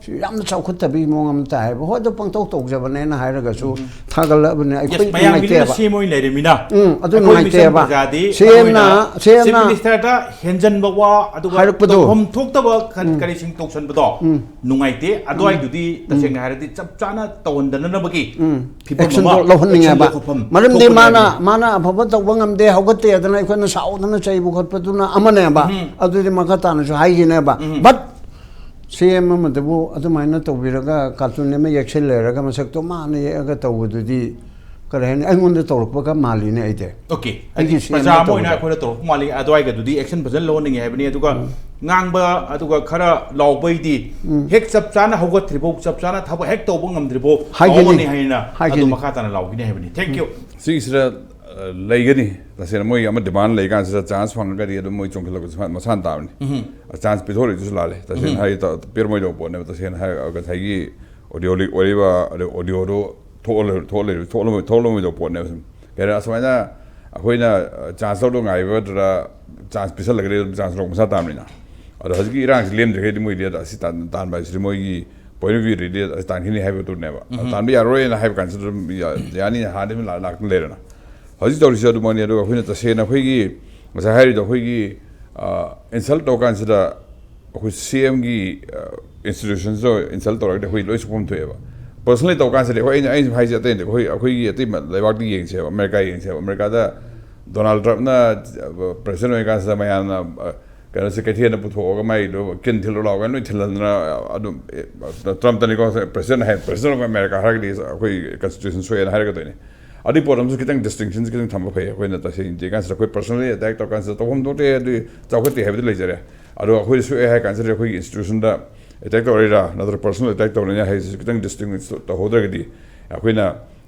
ꯁꯤ ꯌꯥꯝꯅ ꯆꯥꯎꯈꯠꯇꯕꯒꯤ ꯃꯑꯣꯡ ꯑꯃ ꯇꯥꯏ ꯍꯥꯏꯕ꯫ ꯍꯣꯏ, ꯑꯗꯨ ꯄꯪꯇꯧ ꯇꯧꯖꯕꯅꯦꯅ ꯍꯥꯏꯔꯒꯁꯨ, ꯎꯝ꯫ ꯊꯥꯒꯠꯂꯛꯑꯕꯅꯦ꯫ ꯑꯩꯈꯣꯏ ꯌꯦꯁ, ꯃꯌꯥꯝꯒꯤꯗꯤ ꯅꯨꯡꯉꯥꯏꯇꯦꯕ꯫ ꯁꯦꯝ ꯑꯣꯏꯅ ꯂꯩꯔꯃꯤꯅ ꯎꯝ, ꯑꯗꯨ ꯑꯩꯈꯣꯏ ꯃꯤꯆꯝ ꯅꯨꯡꯉꯥꯏꯇꯦꯕ꯫ ꯄ꯭ꯔꯖꯥꯗꯤ ꯁꯤ ꯑꯦꯝꯅ, ꯑꯩꯈꯣꯏꯅ ꯁꯤ ꯆꯤꯐ ꯑꯦꯝꯅ ꯃꯤꯅꯤꯁꯇꯔꯗ ꯍꯦꯟꯖꯟꯕ ꯋꯥ, ꯑꯗꯨꯒ ꯍꯥꯏꯔꯛꯄꯗꯣ꯫ ꯇꯧꯐꯝ ꯊꯣꯛꯇꯕ ꯀ-, ꯎꯝ꯫ ꯀꯔꯤꯁꯤꯡ ꯇꯧꯁꯟꯕꯗꯣ ꯎꯝ꯫ ꯅꯨꯡꯉꯥꯏꯇꯦ꯫ ꯑꯗꯨꯋꯥꯏꯗꯨꯗꯤ ꯎꯝ꯫ ꯇꯁꯦꯡꯅ ꯍꯥꯏꯔꯗꯤ ꯆꯞ ꯆꯥꯅ ꯇꯧꯍꯟꯗꯅꯕꯒꯤ ꯎꯝ꯫ ꯐꯤꯕꯝ ꯑꯦꯛꯁꯟꯗꯣ ꯑꯃ, ꯂꯧꯍꯟꯅꯤꯡꯉꯦꯕ꯫ ꯑꯦꯛꯁꯟꯗꯣ ꯈꯨꯐꯝ ꯃꯔꯝꯗꯤ ꯊꯣꯛꯄꯅꯦ ꯃꯥꯅ, ꯍꯥꯏꯕꯅꯤ꯫ ꯃꯥꯅ ꯑꯐꯕ ꯇꯧꯕ ꯉꯝꯗꯦ, ꯍꯧꯒꯠꯇꯦ ꯍꯥꯏꯗꯅ ꯑꯩꯈꯣꯏꯅ ꯁꯥꯎꯗꯅ ꯆꯩꯕ ꯈꯣꯠꯄꯗꯨꯅ ꯑꯃꯅꯦꯕ꯫ ꯎꯝ꯫ ꯑꯗꯨꯗꯤ ꯃꯈꯥ ꯇꯥꯅꯁꯨ ꯍꯥꯏꯈꯤꯅꯦꯕ꯫ ꯎꯝ꯫ But ꯁꯤ ꯑꯦꯝ ꯑꯃꯗꯕꯨ ꯑꯗꯨꯃꯥꯏꯅ ꯇꯧꯕꯤꯔꯒ ꯀꯥꯔꯇꯨꯟ ꯑꯃ ꯌꯦꯛꯁꯤꯜꯂꯦꯔꯒ ꯃꯁꯛꯇꯣ ꯃꯥꯅ ꯌꯦꯛꯑꯒ ꯇꯧꯕꯗꯨꯗꯤ, ꯀꯔꯤ ꯍꯥꯏꯅꯤ, ꯑꯩꯉꯣꯟꯗ ꯇꯧꯔꯛꯄꯒ ꯃꯥꯜꯂꯤꯅꯦ ꯑꯩꯗꯤ꯫ ꯑꯣꯀꯦ꯫ ꯑꯩꯒꯤ ꯍꯥꯏꯗꯤ ꯁꯤ ꯑꯦꯝꯅ ꯄ꯭ꯔꯖꯥ ꯑꯃ ꯑꯣꯏꯅ ꯇꯧꯕꯗꯣ꯫ ꯑꯩꯈꯣꯏꯅ ꯇꯧꯔꯛꯄ ꯃꯥꯜꯂꯤ, ꯑꯗꯨꯋꯥꯏꯒꯗꯨꯗꯤ ꯑꯦꯛꯁꯟ ꯐꯖꯅ ꯂꯧꯍꯟꯅꯤꯡꯉꯦ ꯍꯥꯏꯕꯅꯤ꯫ ꯑꯗꯨꯒ ꯎꯝ꯫ ꯉꯥꯡꯕ, ꯑꯗꯨꯒ ꯈꯔ ꯂꯥꯎꯕꯩꯗꯤ ꯎꯝ꯫ ꯍꯦꯛ ꯆꯞ ꯆꯥꯅ ꯍꯧꯒꯠꯇ꯭ꯔꯤꯐꯥꯎ, ꯆꯞ ꯆꯥꯅ ꯊꯕꯛ ꯍꯦꯛ ꯇꯧꯕ ꯉꯝꯗ꯭ꯔꯤꯐꯥꯎ ꯍꯥꯏꯒꯅꯤ꯫ ꯇꯧꯒꯅꯤ ꯍꯥꯏꯅ ꯑꯗꯨ ꯍꯥꯏꯒꯅꯤ꯫ ꯃꯈꯥ ꯇꯥꯅ ꯂꯥꯎꯈꯤꯅꯤ ꯍꯥꯏꯕꯅꯤ꯫ Thank you꯫ ꯁꯤꯒꯤꯁꯤꯗ, ꯑ, ꯂꯩꯒꯅꯤ꯫ ꯇꯁꯦꯡꯅ ꯃꯣꯏꯒꯤ ꯑꯃ ꯗꯤꯃꯥꯟ ꯂꯩꯀꯥꯟꯁꯤꯗ ꯆꯥꯟꯁ ꯐꯪꯉꯒꯗꯤ ꯑꯗꯨꯝ ꯃꯣꯏ ꯆꯣꯡꯁꯤꯜꯂꯛꯄꯁꯨ ꯃꯁꯥꯅ ꯇꯥꯕꯅꯤ꯫ ꯎꯝ꯫ ꯆꯥꯟꯁ ꯄꯤꯊꯣꯔꯛꯏꯗꯨꯁꯨ ꯂꯥꯜꯂꯦ꯫ ꯇꯁꯦꯡꯅ ꯎꯝ꯫ ꯍꯥꯏ ꯇ-, ꯄꯤꯔꯝꯃꯣꯏꯗꯧꯕ ꯄꯣꯠꯅꯦꯕ꯫ ꯇꯁꯦꯡꯅ ꯍꯥꯏꯔꯒ ꯉꯁꯥꯏꯒꯤ ꯑꯣꯗꯤꯑꯣ ꯂꯤꯛ ꯑꯣꯏꯔꯤꯕ, ꯑꯗꯩ ꯑꯣꯗꯤꯑꯣꯗꯣ ꯊꯣꯛꯑ ꯂꯩ-, ꯊꯣꯛꯑ ꯂꯩ-, ꯊꯣꯛꯂꯝꯃꯣꯏ-, ꯊꯣꯛꯂꯝꯃꯣꯏꯗꯧꯕ ꯄꯣꯠꯅꯦꯕ ꯁꯨꯝ꯫ ꯀꯩ ꯍꯥꯏꯔꯦ, ꯑꯁꯨꯃꯥꯏꯅ ꯑꯩꯈꯣꯏꯅ, ꯑ, ꯆꯥꯟꯁ ꯂꯧꯗꯧ ꯉꯥꯏꯕ ꯅꯠꯇ꯭ꯔꯒ ꯆꯥꯟꯁ ꯄꯤꯁꯜꯂꯒꯗꯤ ꯑꯗꯨꯝ ꯆꯥꯟꯁ ꯂꯧꯕ ꯃꯁꯥ ꯇꯥꯕꯅꯤꯅ꯫ ꯑꯗꯣ ꯍꯧꯖꯤꯛꯀꯤ ꯏꯔꯥꯡꯁꯤ ꯂꯦꯝꯗ꯭ꯔꯤꯈꯩꯗꯤ ꯃꯣꯏꯗꯤ ꯑꯁꯤ ꯇꯥꯟ-, ꯇꯥꯟꯕ ꯍꯥꯏꯁꯤꯗꯤ ꯃꯣꯏꯒꯤ point of view ꯗꯤ ꯇꯥꯟꯈꯤꯅꯤ ꯍꯥꯏꯕꯗꯨꯅꯦꯕ꯫ ꯎꯝ꯫ ꯇꯥꯟꯕ ꯌꯥꯔꯣꯏꯅ ꯍꯥꯏꯕ ꯀꯥꯟꯁꯤꯗ ꯑꯗꯨꯝ ꯌꯥ-, ꯌꯥꯅꯤꯅ ꯍꯥꯟꯅꯗꯤ ꯑꯗꯨꯝ ꯂꯥꯛ-, ꯂꯥꯛꯇꯅ ꯂꯩꯔꯦꯅ꯫ ꯍꯧꯖꯤꯛ ꯇꯧꯔꯤꯁꯦ ꯑꯗꯨꯃꯛꯅꯤ꯫ ꯑꯗꯨꯒ ꯑꯩꯈꯣꯏꯅ ꯇꯁꯦꯡꯅ ꯑꯩꯈꯣꯏꯒꯤ ꯉꯁꯥꯏ ꯍꯥꯏꯔꯤꯗꯣ ꯑꯩꯈꯣꯏꯒꯤ, ꯑ, insult ꯇꯧ ꯀꯥꯟꯁꯤꯗ ꯑꯩꯈꯣꯏ ꯁꯤ ꯑꯦꯝꯒꯤ, ꯑ, institutions ꯗꯣ insult ꯇꯧꯔꯒꯗꯤ ꯑꯩꯈꯣꯏ ꯂꯣꯏ ꯁꯣꯛꯐꯝ ꯊꯣꯛꯑꯦꯕ꯫ Personally ꯇꯧ ꯀꯥꯟꯁꯤꯗꯤ ꯑꯩꯈꯣꯏ, ꯑꯩꯅ, ꯑꯩꯅ ꯍꯥꯏꯁꯦ ꯑꯇꯩ ꯅꯠꯇꯦ, ꯑꯩꯈꯣꯏ, ꯑꯩꯈꯣꯏꯒꯤ ꯑꯇꯩ ꯃ-, ꯂꯩꯕꯥꯛꯇ ꯌꯦꯡꯁꯦꯕ, ꯑꯃꯦꯔꯤꯀꯥ ꯌꯦꯡꯁꯦꯕ꯫ ꯑꯃꯦꯔꯤꯀꯥꯗ ꯗꯣꯅꯥꯜꯗ ꯇ꯭ꯔꯝꯞꯅ, ꯑ, president ꯑꯣꯏꯔꯤꯀꯥꯟꯁꯤꯗ ꯃꯌꯥꯝꯅ, ꯑ, ꯀꯩꯅꯣꯁꯦ ꯀꯩꯊꯦꯜꯗ ꯄꯨꯊꯣꯛꯑꯒ ꯃꯥꯏꯗꯣ ꯀꯤꯟ ꯊꯤꯜꯂꯨ ꯂꯥꯎ ꯀꯥꯏꯅ ꯂꯣꯏ ꯊꯤꯜꯍꯟꯗꯅ ꯑꯗꯨꯝ, ꯑꯦ, ꯇ꯭ꯔꯝꯞꯇꯅꯤꯀꯣ, president high, president of America ꯍꯥꯏꯔꯒꯗꯤ ꯑꯩꯈꯣꯏ constitution ꯁꯣꯛꯑꯦꯅ ꯍꯥꯏꯔꯛꯀꯗꯣꯏꯅꯤ꯫ ꯑꯗꯨꯒꯤ ꯄꯣꯠ ꯑꯃꯁꯨ ꯈꯤꯇꯪ distinction ꯁꯦ ꯈꯤꯇꯪ ꯊꯝꯕ ꯐꯩ꯫ ꯑꯩꯈꯣꯏꯅ ꯇꯁꯦꯡꯅ ꯌꯦꯡꯉ ꯀꯥꯟꯁꯤꯗ ꯑꯩꯈꯣꯏ personally attack ꯇꯧꯔ ꯀꯥꯟꯁꯤꯗ ꯇꯧꯐꯝ ꯊꯣꯛꯇꯦ, ꯑꯗꯨꯗꯤ ꯆꯥꯎꯈꯠꯇꯦ ꯍꯥꯏꯕꯗꯤ ꯂꯩꯖꯔꯦ꯫ ꯑꯗꯣ ꯑꯩꯈꯣꯏꯗ ꯁꯣꯛꯑꯦ ꯍꯥꯏ ꯀꯥꯟꯁꯤꯗ ꯑꯩꯈꯣꯏꯒꯤ institution ꯗ attack ꯇꯧꯔꯛꯏꯔꯥ ꯅꯠꯇ꯭ꯔꯒ personal attack ꯇꯧꯔꯛꯏꯔꯥ ꯍꯥꯏꯁꯤꯁꯨ ꯈꯤꯇꯪ distinguish ꯇꯧꯍꯧꯗ꯭ꯔꯒꯗꯤ ꯑꯩꯈꯣꯏꯅ,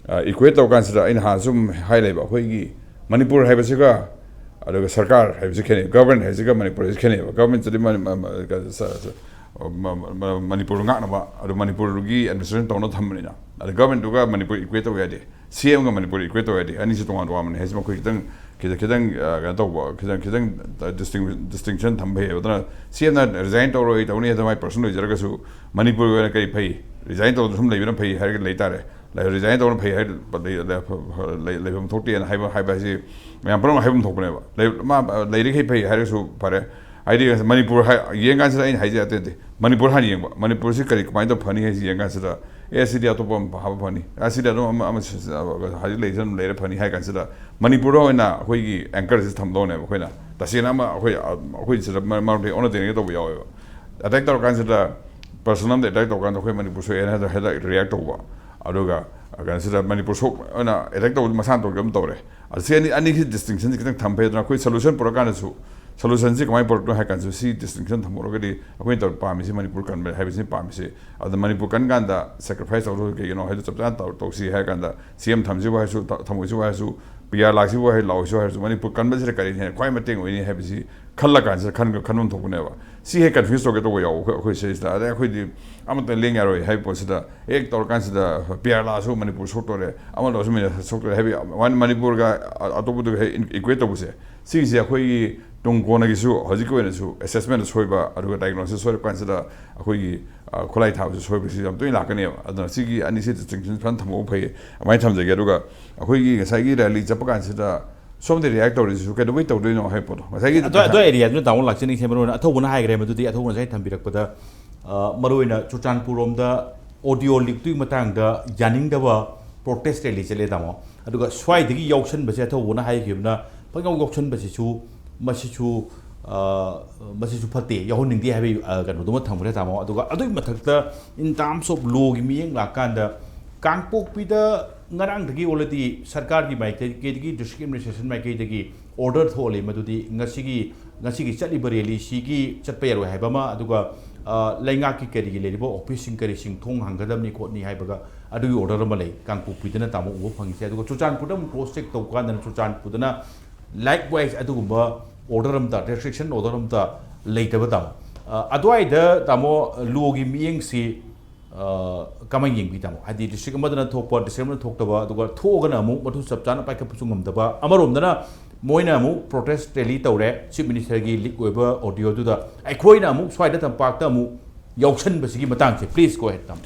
ꯑ, equate ꯇꯧꯔ ꯀꯥꯟꯁꯤꯗ ꯑꯩꯅ ꯍꯥꯟꯅ ꯁꯨꯝ ꯍꯥꯏ ꯂꯩꯕ, ꯑꯩꯈꯣꯏꯒꯤ ꯃꯅꯤꯄꯨꯔ ꯍꯥꯏꯕꯁꯤꯒ ꯑꯗꯨꯒ ꯁꯔꯀꯥꯔ ꯍꯥꯏꯕꯁꯤ ꯈꯦꯠꯅꯩ, government ꯍꯥꯏꯁꯤꯒ ꯃꯅꯤꯄꯨꯔ ꯍꯥꯏꯁꯤ ꯈꯦꯠꯅꯩꯕ꯫ Government ꯇꯗꯤ ꯃꯅꯤ-, ꯃ-, ꯃ-, ꯀ-, ꯁ-, ꯁ-, ꯃ-, ꯃ-, ꯃ-, ꯃꯅꯤꯄꯨꯔ ꯉꯥꯛꯅꯕ, ꯑꯗꯨ ꯃꯅꯤꯄꯨꯔꯒꯤ administration ꯇꯧꯅ ꯊꯝꯕꯅꯤꯅ, ꯑꯗ government ꯇꯨꯒ ꯃꯅꯤꯄꯨꯔ equate ꯇꯧꯕ ꯌꯥꯗꯦ, ꯁꯤ ꯑꯦꯝꯒ ꯃꯅꯤꯄꯨꯔ equate ꯇꯧꯕ ꯌꯥꯗꯦ, ꯑꯅꯤꯁꯤ ꯇꯣꯉꯥꯟ ꯇꯣꯉꯥꯟꯕꯅꯤ ꯍꯥꯏꯁꯤ ꯃꯈꯣꯏ ꯈꯤꯇꯪ, ꯈꯤꯇꯪ, ꯈꯤꯇꯪ, ꯑ, ꯀꯩꯅꯣ ꯇꯧꯕ, ꯈꯤꯇꯪ, ꯈꯤꯇꯪ distinction ꯊꯝꯕ ꯐꯩꯌꯦꯕ꯫ ꯑꯗꯨꯅ ꯁꯤ ꯑꯦꯝꯅ resign ꯇꯧꯔꯣꯏ, ꯇꯧꯅꯤ ꯍꯥꯏꯗꯅ ꯃꯥꯏ personal ꯂꯩꯖꯔꯒꯁꯨ ꯃꯅꯤꯄꯨꯔꯒꯤ ꯑꯣꯏꯅ ꯀꯔꯤ ꯐꯩ? Resign ꯇꯧꯗꯅ ꯁꯨꯝ ꯂꯩꯕꯅ ꯐꯩ ꯍꯥꯏꯔꯒ ꯂꯩ ꯇꯥꯔꯦ꯫ ꯂꯩ-, resign ꯇꯧꯕꯅ ꯐꯩ ꯍꯥꯏ-, ꯂꯩ-, ꯂꯩ-, ꯂꯩꯐꯝ ꯊꯣꯛꯇꯦꯅ ꯍꯥꯏꯕ, ꯍꯥꯏꯕ ꯍꯥꯏꯁꯤ ꯃꯌꯥꯝ ꯄꯨꯝꯅꯃꯛ ꯍꯥꯏꯐꯝ ꯊꯣꯛꯄꯅꯦꯕ꯫ ꯂꯩ-, ꯃꯥ ꯂꯩꯔꯤꯈꯩ ꯐꯩ ꯍꯥꯏꯔꯒꯁꯨ ꯐꯔꯦ꯫ ꯍꯥꯏꯗꯤ ꯃꯅꯤꯄꯨꯔ ꯍꯥꯏ-, ꯌꯦꯡ ꯀꯥꯟꯁꯤꯗ ꯑꯩꯅ ꯍꯥꯏꯖꯩ ꯑꯇꯩ ꯅꯠꯇꯦ, ꯃꯅꯤꯄꯨꯔ ꯍꯥꯟꯅ ꯌꯦꯡꯕ, ꯃꯅꯤꯄꯨꯔꯁꯤ ꯀꯔꯤ, ꯀꯃꯥꯏꯅ ꯇꯧ ꯐꯅꯤ ꯍꯥꯏꯁꯤ ꯌꯦꯡ ꯀꯥꯟꯁꯤꯗ, ꯑꯦ, ꯁꯤꯗꯤ ꯑꯇꯣꯞꯄ ꯑꯃ ꯍꯥꯞꯄ ꯐꯅꯤ, ꯑꯦ, ꯁꯤꯗꯤ ꯑꯗꯨꯝ ꯑꯃ, ꯑꯃ ꯁꯤ-, ꯁꯤ-, ꯍꯧꯖꯤꯛ ꯂꯩꯔꯤꯁꯤ ꯑꯗꯨꯝ ꯂꯩꯔ ꯐꯅꯤ ꯍꯥꯏ ꯀꯥꯟꯁꯤꯗ ꯃꯅꯤꯄꯨꯔꯗ ꯑꯣꯏꯅ ꯑꯩꯈꯣꯏꯒꯤ anchor ꯁꯤ ꯊꯝꯗꯧꯅꯦꯕ꯫ ꯑꯩꯈꯣꯏꯅ ꯇꯁꯦꯡꯅ ꯑꯃ ꯑꯩꯈꯣꯏ, ꯑꯩꯈꯣꯏ ꯁꯤꯗ ꯃꯔꯛ ꯃꯔꯛꯇ ꯑꯣꯟꯅ ꯇꯩꯅꯒ ꯇꯧꯕ ꯌꯥꯎꯋꯦꯕ꯫ Attack ꯇꯧꯔ ꯀꯥꯟꯁꯤꯗ, personal ꯑꯃꯗ attack ꯇꯧꯔ ꯀꯥꯟꯗ ꯑꯩꯈꯣꯏ ꯃꯅꯤꯄꯨꯔ ꯁꯣꯛꯑꯦꯅ ꯍꯦꯛꯇ, ꯍꯦꯛꯇ react ꯇꯧꯕ꯫ ꯑꯗꯨꯒ ꯀꯩꯅꯣꯁꯤꯗ ꯃꯅꯤꯄꯨꯔ ꯁꯣꯛ ꯑꯣꯏꯅ attack ꯇꯧꯕꯗꯤ ꯃꯁꯥꯅ ꯇꯧꯖꯕ ꯑꯃ ꯇꯧꯔꯦ꯫ ꯑꯗ ꯁꯤ ꯑꯅꯤ, ꯑꯅꯤꯁꯤ distinction ꯁꯤ ꯈꯤꯇꯪ ꯊꯝꯕ ꯐꯩ꯫ ꯑꯗꯨꯅ ꯑꯩꯈꯣꯏ solution ꯄꯨꯔꯛꯀꯥꯟꯗꯁꯨ solution ꯁꯤ ꯀꯃꯥꯏꯅ ꯄꯨꯔꯛꯇꯣꯏꯅꯣ ꯍꯥꯏ ꯀꯥꯟꯗꯁꯨ ꯁꯤ distinction ꯊꯝꯃꯨꯔꯒꯗꯤ ꯑꯩꯈꯣꯏꯅ ꯇꯧ-, ꯄꯥꯝꯃꯤꯁꯤ ꯃꯅꯤꯄꯨꯔ ꯀꯟꯕ ꯍꯥꯏꯕꯁꯤꯅꯤ ꯄꯥꯝꯃꯤꯁꯤ꯫ ꯑꯗ ꯃꯅꯤꯄꯨꯔ ꯀꯟ ꯀꯥꯟꯗ sacrifice ꯇꯧꯗꯧꯁꯤ ꯀꯩꯒꯤꯅꯣ ꯍꯥꯏꯗꯨ ꯆꯞ ꯆꯥꯅ ꯇꯧ-, ꯇꯧꯁꯤ ꯍꯥꯏ ꯀꯥꯟꯗ ꯁꯤ ꯑꯦꯝ ꯊꯝꯁꯤꯕꯨ ꯍꯥꯏꯔꯁꯨ, ꯊ-, ꯊꯝꯃꯣꯏꯁꯤꯕꯨ ꯍꯥꯏꯔꯁꯨ, ꯄꯤ ꯑꯥꯔ ꯂꯥꯛꯁꯤꯕꯨ ꯍꯥꯏ-, ꯂꯥꯛꯑꯣꯏꯁꯤꯕꯨ ꯍꯥꯏꯔꯁꯨ ꯃꯅꯤꯄꯨꯔ ꯀꯟꯕꯁꯤꯗ ꯀꯔꯤꯅ ꯍꯦꯟꯅ ꯈ꯭ꯋꯥꯏ ꯃꯇꯦꯡ ꯑꯣꯏꯅꯤ ꯍꯥꯏꯕꯁꯤ ꯈꯜꯂ ꯀꯥꯟꯁꯤꯗ ꯈꯟ-, ꯈꯟꯐꯝ ꯊꯣꯛꯄꯅꯦꯕ꯫ ꯁꯤ ꯍꯦꯛ confuse ꯇꯧꯒꯦ ꯇꯧꯕ ꯌꯥꯎꯕ ꯑꯩꯈꯣꯏ, ꯑꯩꯈꯣꯏ ꯁꯤꯗꯩꯁꯤꯗ꯫ ꯑꯗꯩ ꯑꯩꯈꯣꯏꯗꯤ ꯑꯃꯠꯇ ꯂꯦꯡ ꯌꯥꯔꯣꯏ ꯍꯥꯏꯕ ꯄꯣꯠꯁꯤꯗ ꯍꯦꯛ ꯇꯧꯔꯀꯥꯟꯁꯤꯗ ꯄꯤ ꯑꯥꯔ ꯂꯥꯛꯑꯁꯨ ꯃꯅꯤꯄꯨꯔ ꯁꯣꯛꯇꯣꯔꯦ, ꯑꯃ ꯂꯥꯛꯑꯁꯨ ꯃꯅꯤꯄꯨꯔ ꯁꯣꯛꯇꯣꯔꯦ ꯍꯥꯏꯕꯗꯤ ꯃꯅꯤ-, ꯃꯅꯤꯄꯨꯔꯒ ꯑ-, ꯑꯇꯣꯞꯄꯗꯨꯒ ꯍꯦꯛ equate ꯇꯧꯕꯁꯦ, ꯁꯤꯒꯤꯁꯦ ꯑꯩꯈꯣꯏꯒꯤ ꯇꯨꯡ ꯀꯣꯟꯅꯒꯤꯁꯨ ꯍꯧꯖꯤꯛꯀꯤ ꯑꯣꯏꯅꯁꯨ assessment ꯁꯣꯏꯕ, ꯑꯗꯨꯒ diagnosis ꯁꯣꯏꯔꯛꯄ ꯀꯥꯟꯁꯤꯗ ꯑꯩꯈꯣꯏꯒꯤ, ꯑ, ꯈꯨꯠꯂꯥꯏ ꯊꯥꯕꯁꯨ ꯁꯣꯏꯕꯁꯨ ꯌꯥꯝ ꯇꯣꯏꯅ ꯂꯥꯛꯀꯅꯦꯕ꯫ ꯑꯗꯨꯅ ꯁꯤꯒꯤ ꯑꯅꯤꯁꯤ distinction ꯐꯖꯅ ꯊꯝꯍꯧꯕ ꯐꯩ꯫ ꯑꯗꯨꯃꯥꯏꯅ ꯊꯝꯖꯒꯦ꯫ ꯑꯗꯨꯒ ꯑꯩꯈꯣꯏꯒꯤ ꯉꯁꯥꯏꯒꯤ rally ꯆꯠꯄ ꯀꯥꯟꯁꯤꯗ ꯁꯣꯝꯗ react ꯇꯧꯔꯤꯁꯤꯁꯨ ꯀꯩꯗꯧꯕꯩ ꯇꯧꯗꯣꯏꯅꯣ ꯍꯥꯏꯕ ꯄꯣꯠꯇꯣ꯫ ꯉꯁꯥꯏꯒꯤ ꯑꯗꯣ, ꯑꯗꯣ areaꯗꯨꯅ ꯇꯥꯃꯣ ꯂꯥꯛꯆꯅꯤꯡꯉꯤꯁꯦ ꯃꯔꯨꯑꯣꯏꯅ ꯑꯊꯧꯕꯅ ꯍꯥꯏꯈ꯭ꯔꯦ ꯃꯗꯨꯗꯤ, ꯑꯊꯧꯕꯅ ꯉꯁꯥꯏ ꯊꯝꯕꯤꯔꯛꯄꯗ, ꯑ, ꯃꯔꯨꯑꯣꯏꯅ ꯆꯨꯔꯆꯥꯟꯄꯨꯔ ꯔꯣꯝꯗ audio leakꯇꯨꯒꯤ ꯃꯇꯥꯡꯗ ꯌꯥꯅꯤꯡꯗꯕ protest rally ꯆꯠꯂꯦ ꯇꯥꯃꯣ꯫ ꯑꯗꯨꯒ ꯁ꯭ꯋꯥꯏꯗꯒꯤ ꯌꯥꯎꯁꯟꯕꯁꯦ ꯑꯊꯧꯕꯅ ꯍꯥꯏꯈꯤꯕꯅ ꯄꯪꯌꯥꯎ ꯌꯥꯎꯁꯟꯕꯁꯤꯁꯨ ꯃꯁꯤꯁꯨ, ꯑ, ꯃꯁꯤꯁꯨ ꯐꯠꯇꯦ, ꯌꯥꯎꯍꯟꯅꯤꯡꯗꯦ ꯍꯥꯏꯕꯒꯤ, ꯑ, ꯀꯩꯅꯣꯗꯨꯃ ꯊꯝꯈ꯭ꯔꯦ ꯇꯥꯃꯣ꯫ ꯑꯗꯨꯒ ꯑꯗꯨꯒꯤ ꯃꯊꯛꯇ in terms of lawꯒꯤ ꯃꯤꯠꯌꯦꯡ ꯂꯥꯛꯀꯥꯟꯗ ꯀꯥꯡꯄꯣꯛꯄꯤꯗ ꯉꯔꯥꯡꯗꯒꯤ already ꯁꯔꯀꯥꯔꯒꯤ ꯃꯥꯏꯀꯩꯗꯒꯤ, district administration ꯃꯥꯏꯀꯩꯗꯒꯤ order ꯊꯣꯛꯍꯜꯂꯤ, ꯃꯗꯨꯗꯤ ꯉꯁꯤꯒꯤ, ꯉꯁꯤꯒꯤ ꯆꯠꯂꯤꯕ rallyꯁꯤꯒꯤ ꯆꯠꯄ ꯌꯥꯔꯣꯏ ꯍꯥꯏꯕ ꯑꯃ, ꯑꯗꯨꯒ, ꯑ, ꯂꯩꯉꯥꯛꯀꯤ ꯀꯔꯤꯒꯤ ꯂꯩꯔꯤꯕ officeꯁꯤꯡ ꯀꯔꯤꯁꯤꯡ ꯊꯣꯡ ꯍꯥꯡꯒꯗꯕꯅꯤ ꯈꯣꯠꯅꯤ ꯍꯥꯏꯕꯒ ꯑꯗꯨꯒꯤ order ꯑꯃ ꯂꯩ꯫ ꯀꯥꯡꯄꯣꯛꯄꯤꯗꯅ ꯇꯥꯃꯣ ꯎꯕ ꯐꯪꯉꯤꯁꯦ꯫ ꯑꯗꯨꯒ ꯆꯨꯔꯆꯥꯟꯄꯨꯔꯗ ꯑꯃꯨꯛ cross check ꯇꯧꯕ ꯀꯥꯟꯗꯅ ꯆꯨꯔꯆꯥꯟꯄꯨꯔꯗꯅ likewise ꯑꯗꯨꯒꯨꯝꯕ order ꯑꯝꯇ, restriction order ꯑꯝꯇ ꯂꯩꯇꯕ ꯇꯥꯃꯣ꯫ ꯑ, ꯑꯗꯨꯋꯥꯏꯗ ꯇꯥꯃꯣ lawꯒꯤ ꯃꯤꯠꯌꯦꯡꯁꯤ, ꯑ, ꯀꯃꯥꯏꯅ ꯌꯦꯡꯕꯤ ꯇꯥꯃꯣ? ꯍꯥꯏꯗꯤ district ꯑꯃꯗꯅ ꯊꯣꯛꯄ, district ꯑꯃꯗ ꯊꯣꯛꯇꯕ, ꯑꯗꯨꯒ ꯊꯣꯛꯑꯒꯅ ꯑꯃꯨꯛ ꯃꯗꯨ ꯆꯞ ꯆꯥꯅ ꯄꯥꯏꯈꯠꯄꯁꯨ ꯉꯝꯗꯕ꯫ ꯑꯃꯔꯣꯝꯗꯅ ꯃꯣꯏꯅ ꯑꯃꯨꯛ protest rally ꯇꯧꯔꯦ, chief ministerꯒꯤ leak ꯑꯣꯏꯕ audioꯗꯨꯗ꯫ ꯑꯩꯈꯣꯏꯅ ꯑꯃꯨꯛ ꯁ꯭ꯋꯥꯏꯗ ꯇꯝꯄꯥꯛꯇ ꯑꯃꯨꯛ ꯌꯥꯎꯁꯟꯕꯁꯤꯒꯤ ꯃꯇꯥꯡꯁꯦ, please go ahead ꯇꯥꯃꯣ꯫